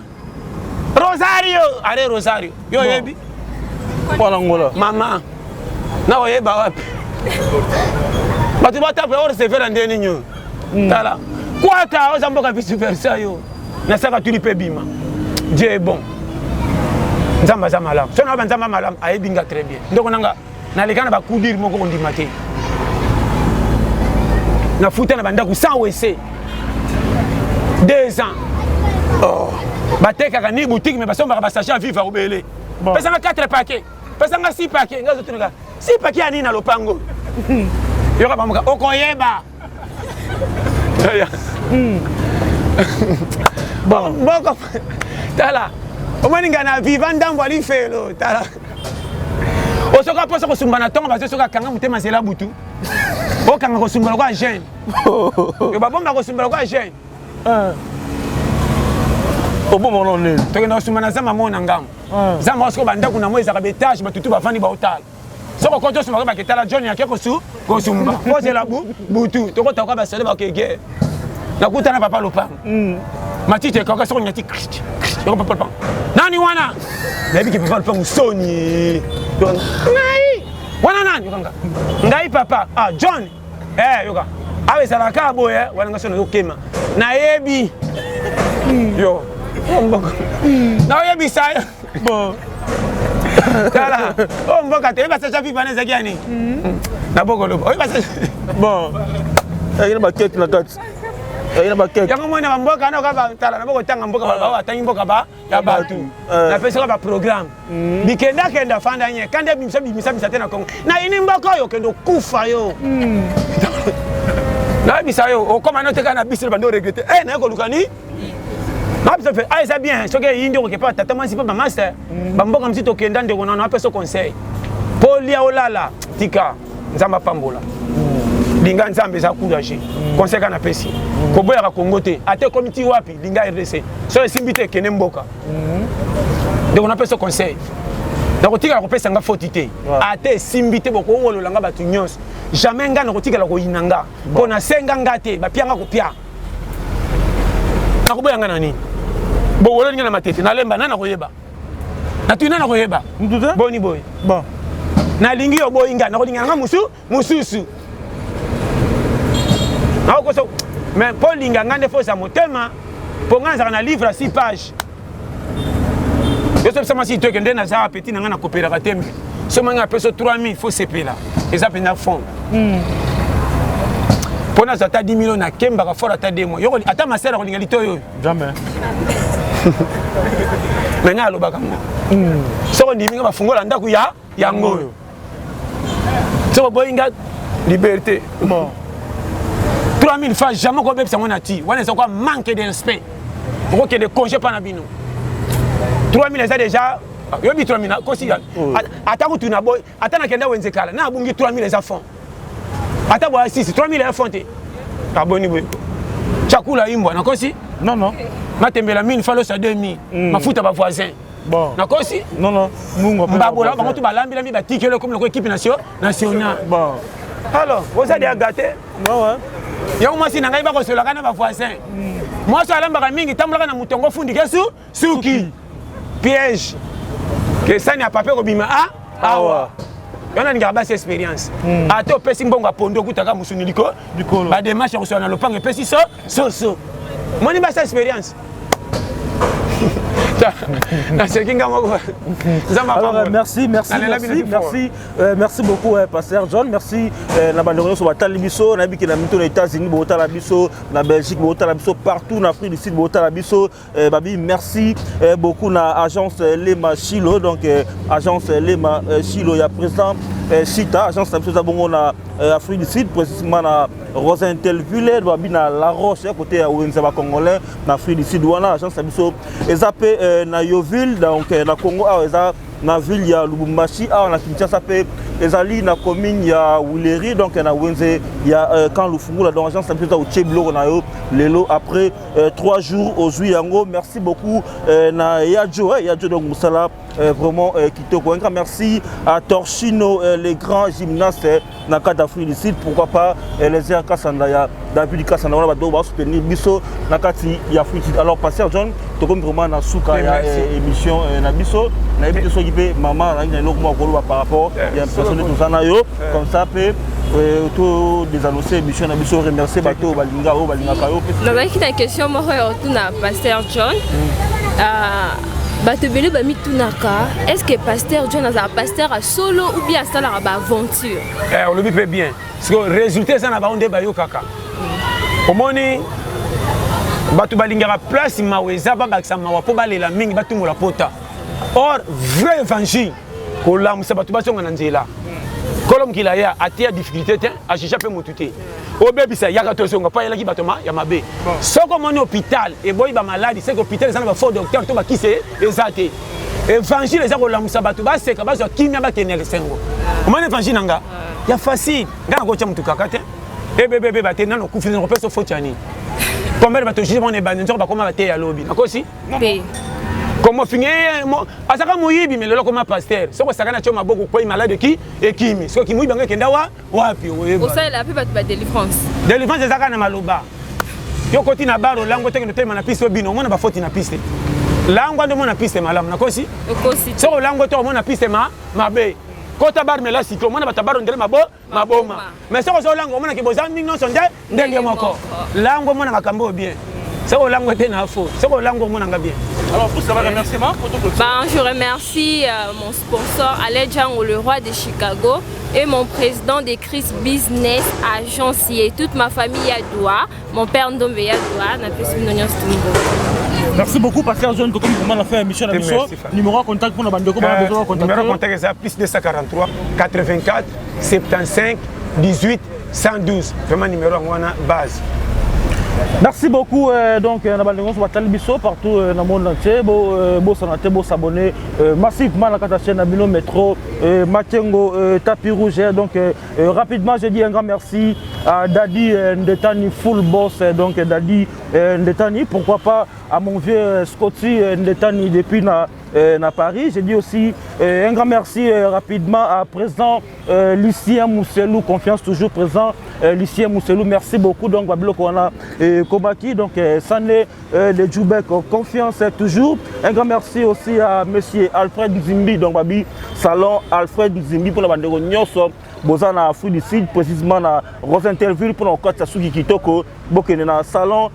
Rosario, are Rosario. Yo yebi. Mwana Angola. Mama. Na oyeba wapi? Bato batape o recevoir nde nini oyo? Tala. Kwata oza mboka vice versa yo. Nasaka tuli pe bima. Dieu est bon. Nzambe aza malamu. Soki na Nzambe malamu ayebi nga très bien. Ndoko nanga naleka na ba coup dur moko kondima te. Nafuta na bandako sans WC. 2 ans. Oh. Batekaka ni boutique mais basombaka ba sachet à vivre obele. Bon. Pesanga 4 paquets. Pesanga 6 paquets. Nga zotunaka 6 paquets ya nini na lopango? Yoka bamuka okoyeba. Bon, mboko tala omoni nga na viva ndambo ya lifelo tala osoka mposa kosumba na ntongo bazo soki akanga motema zela butu okanga kosumba lokola jeune yo babomba kosumba lokola jeune obomba na nini tokenda kosumba na zamba moko na ngambo zamba oyo sikoyo bandako na moi ezalaka baetage batutu bavandi baotala soki okoti osumba koyeba ketala john ake kosu kosumba kozela butu tokota koka basole bakege nakutana papa lopango matiti ekauka soko nyati yoko papa lopango nani wana nayebi ke papa lopango soni ngai wana nani yokanga ngai papa ah john eh yoka awa ezalaka kaka boye wana ngai so nazokema nayebi yo naoyebisa yo Bon. Tala, oh mboka te, oyeba sacha viva na ezalaki ya nini? Na bokoloba. Oyeba sacha. Bon. Ayina ba keke na kati. Ayina ba keke. Yango mwana ba mboka na ka tala na boko tanga mboka ba atangi mboka ba ya batu. Na pesa ka ba programme. Bikenda kenda fanda nye, kanda bimisa bimisa bisa te na Congo. Na ini mboka oyo kendo kufa yo. Nayebisa yo okoma no te kaka na biso bando regretter. Eh naye koluka ni Babisa fe ah eza bien soki eyindi okoke pa tata mwasi pa bamaster bamboka mosusu tokenda ndeko nano apesa conseil mpo olia olala tika nzambe apambola linga nzambe eza courage conseil kaka napesi koboyaka kongo te ata ekomi ti wapi linga rdc soki esimbi te ekende mboka ndeko napesa conseil nakotikala kopesa nga foti te ata esimbi te bokowolola nga bato nyonso jamais nga nakotikala koyina nga mpo nasenga nga te bapia nga kopia nakoboya nga na nini bowololi nga na matete nalemba nani nakoyeba natuni nani nakoyeba boni boye bon nalingi yo oboyi nga nakolinga nga mosu mosusu nakokosa mais mpo olinga nga nde fo oza motema mpo nga nazalaka na livre ya 6 page yo so bisa mwasi toke nde naza apeti na nga nakopelaka te so manga apesi 3000 fo sepela eza mpenza fond mpo nazwa ata 10 million nakembaka fort ata 2 mois yoko ata masere akolinga litoyi oyo jamais me ngai alobaka ngo soki ondimi nga bafungola ndako ya yango oyo soki oboyi nga liberté bon 3000 fois jamais okobebisa yango na ti wana eza kwa manque de respect okokende congé mpa na bino 3000 eza déjà yobi 3000 kosi ata kutu na boy ata nakenda wenze kala na abungi 3000 eza fond ata boya 6 3000 eza fond te aboni boye chakula imbwa nakosi non non matembela 1000 falosa 2000 mafuta ba voisin bon nakosi non non mungu mbabola bango tu balambilami batikeli ekomi loko équipe nationale bon alors oza deya gâté ouais yango mwasi na ngai bakosolaka na bavoisin mwasi alambaka mingi tambolaka na motongo ofundike su suki piège. Ke sani ya papier kobima a awa. Yo nalingaka basi expérience. Ata opesi mbongo ya pondo, okutaka mosuni liko Likolo. Badémarche ya kosola na lopango epesi so soso. Moni basi expérience, naseki nga moko. Nzambe Alors, apambola. merci, merci, Nalela merci, bino fort. merci, merci beaucoup, Pasteur John. Merci, na bandeko nyonso batali biso, nayebi ke na mito na États-Unis botala biso, na Belgique botala biso, partout na Afrique du Sud botala biso. Babi, merci beaucoup na agence Lema Chilo, donc agence Lema Chilo ya président Chita, agence na biso eza bongo na Afrique du Sud, précisément na Rosentelville, babi na La Roche, côté ya wenze ba Congolais na Afrique du Sud wana. Agence na biso eza mpe na Yoville, donc na Congo awa eza na ville ya Lubumbashi, awa na Kinshasa mpe ezali na commune ya Huileries, donc na wenze ya Camp Lufungula. Donc agence na biso eza kotie biloko na yo lelo, après 3 jours ozwi yango. Merci beaucoup na Yajo, Yajo, donc mosala vraiment kitoko. Un grand merci à Torchino, les grands gymnastes na kati d'Afrique du Sud, pourquoi pas les Air Kasanda ya David Kasanda wana, bato basoutenir biso na kati ya Afrique du Sud. Alors, Pasteur John, tokomi vraiment na suka ya émission na biso. Nayebi te soki mpe mama azalaki na eloko moko koloba par rapport ya impression nde toza na yo, comme ça mpe to désannoncer émission na biso, remercier bato oyo balinga, oyo balingaka yo. Nazalaki na question moko ya kotuna Pasteur John. Bato ebele bamitunaka: est ce que Pasteur John azala pasteur ya solo ou bien asalaka baaventure? Olobi mpe bien, parce que résultat eza na bango nde bayokaka. Omoni, bato balingaka place mawa eza, babakisa mawa mpo balela mingi, batumbola pota. Or vrai évangile, kolamusa bato bazonga na nzela. Kolo mokili aya, atia difficulté te, ajuge mpe motu te. Obebisa, yaka tozonga, mpo ayelaki bato ya mabe. Soki omoni hôpital eboyi bamaladi, seke hôpital eza na bafaux docteur to bakisi eza te. Évangile eza kolamusa bato, baseka, bazwa kimia, bakende esengo. Omoni évangile na nga ya facile, nga nakotya motu kaka te, ebebebeba te. Nano okufi, nakopesa faute ya nini? Combien bato juge bango na ebandi, nzoko bakoma bate ya lobi? Nakosi? Te. Komo finge azaka moyibi, me lelo koma pasteur. Soki osaka na tio maboko, kwei malade eki ekimi. Soki moyibi yango ekenda wa wapi, oyeba. Osalela mpe bato badélivrance? Délivrance eza kaka na maloba. Yo koti na bar, olango tokende otelema na piste, obino, omona bafoti na piste. Langwa nde omona piste malamu. Nakosi? Okosi. Soki olango te, omona piste ma mabe. Kota bar, mela citron, omona bato ya bar ondele mabo maboma. Mais soki oza olango, omonaki boza mingi nyonso nde ndenge moko. Lango omona makambo oyo bien. Soki olango te, na fo. Soki olango, omonanga bien. Alors, pour ça, remerciement pour tout. Ben, je remercie mon sponsor Alain Django, le roi de Chicago, et mon président des Chris Business Agency et toute ma famille Yadoua, mon père Ndombe Yadoua, napesi bino nyonso tumbo. Merci beaucoup, Pasteur John. Tokomi vraiment la fin émission na biso. Merci, Fabien. Numéro de contact pour na bandeko ba besoin de Numéro contacter. Contact eza plus 243 84 75 18 112. Vraiment, numéro yango wana base. Merci beaucoup. Donc na bandeko nyonso batali biso partout na monde entier, bo bosana te bo s'abonner massivement na kati ya chaîne na bino Métro Matengo tapis rouge. Donc rapidement, je dis un grand merci à Dadi Ndetani, full boss, donc Dadi Ndetani, pourquoi pas à mon vieux Scotty Ndetani depuis na Paris. Je dis aussi un grand merci rapidement à président Lucien Mousselou, confiance toujours présent. Lucien Mousselou, merci beaucoup. Donc, babiloko wana Kobaki, donc Sané de Djoubek, confiance toujours. Un grand merci aussi à monsieur Alfred Nzimbi, donc Babi, salon Alfred Nzimbi pour la bande nyonso. Boza na Afrique du Sud, précisément na Rosentelville, pour na suki kitoko, bokende na salon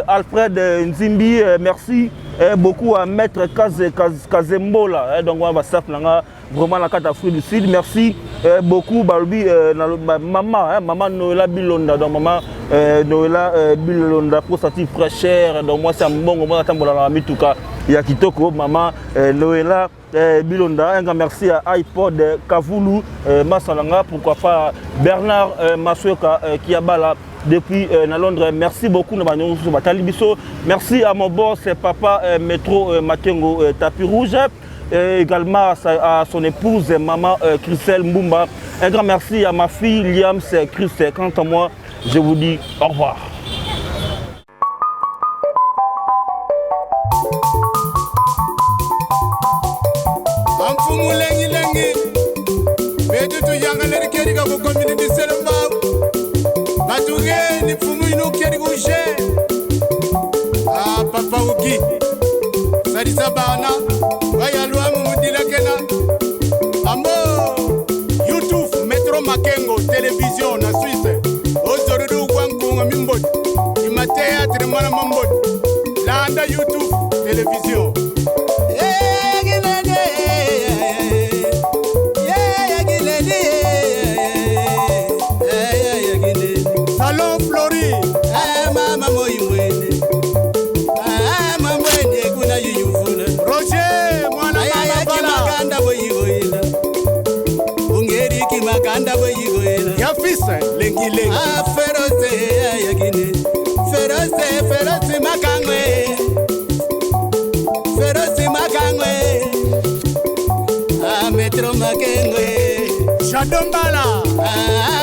Alfred Nzimbi. Merci beaucoup à maître Kaze, Kaze, Kazembola, donc on va staff nanga vraiment na kati Afrique du Sud. Merci beaucoup balobi na maman, hein, maman Noëlla Bilonda, donc maman Noëlla Bilonda pour sa petite fraîcheur, donc moi c'est un bon moi tambola na mituka ya kitoko, maman Noëlla Bilonda. Un grand merci à iPod Kavulu Masalanga, pourquoi pas Bernard Masueka Kiabala depuis na Londres. Merci beaucoup na banyo batali biso. Merci à mon boss papa Métro Matengo tapis rouge, et également à son épouse maman Christelle Mbumba. Un grand merci à ma fille Liam Christ. Quant à moi, je vous dis au revoir. Amfumu lengilengi betu tuyangaleri kerika ku community selembao batugeni mfumu inu keri kushe. Ah, papa uki salisa bana bayalwamu mudilakena. Television na Suisse. Ozoruru gwankunga mimboti. Ima théâtre mana mamboti. Landa YouTube Television. Salon Flori. Mama moi mwene. Mama mwene kuna yuyufuna. Roger mwana mama bala. Makanda boyigoyela. Ungeriki makanda boyigoyela. Ya fils lengi lengi. Ah, ferose ayagine. Ferose, ferose makangwe. Ferose makangwe. Ah, metro makengwe. Shadombala. Ah,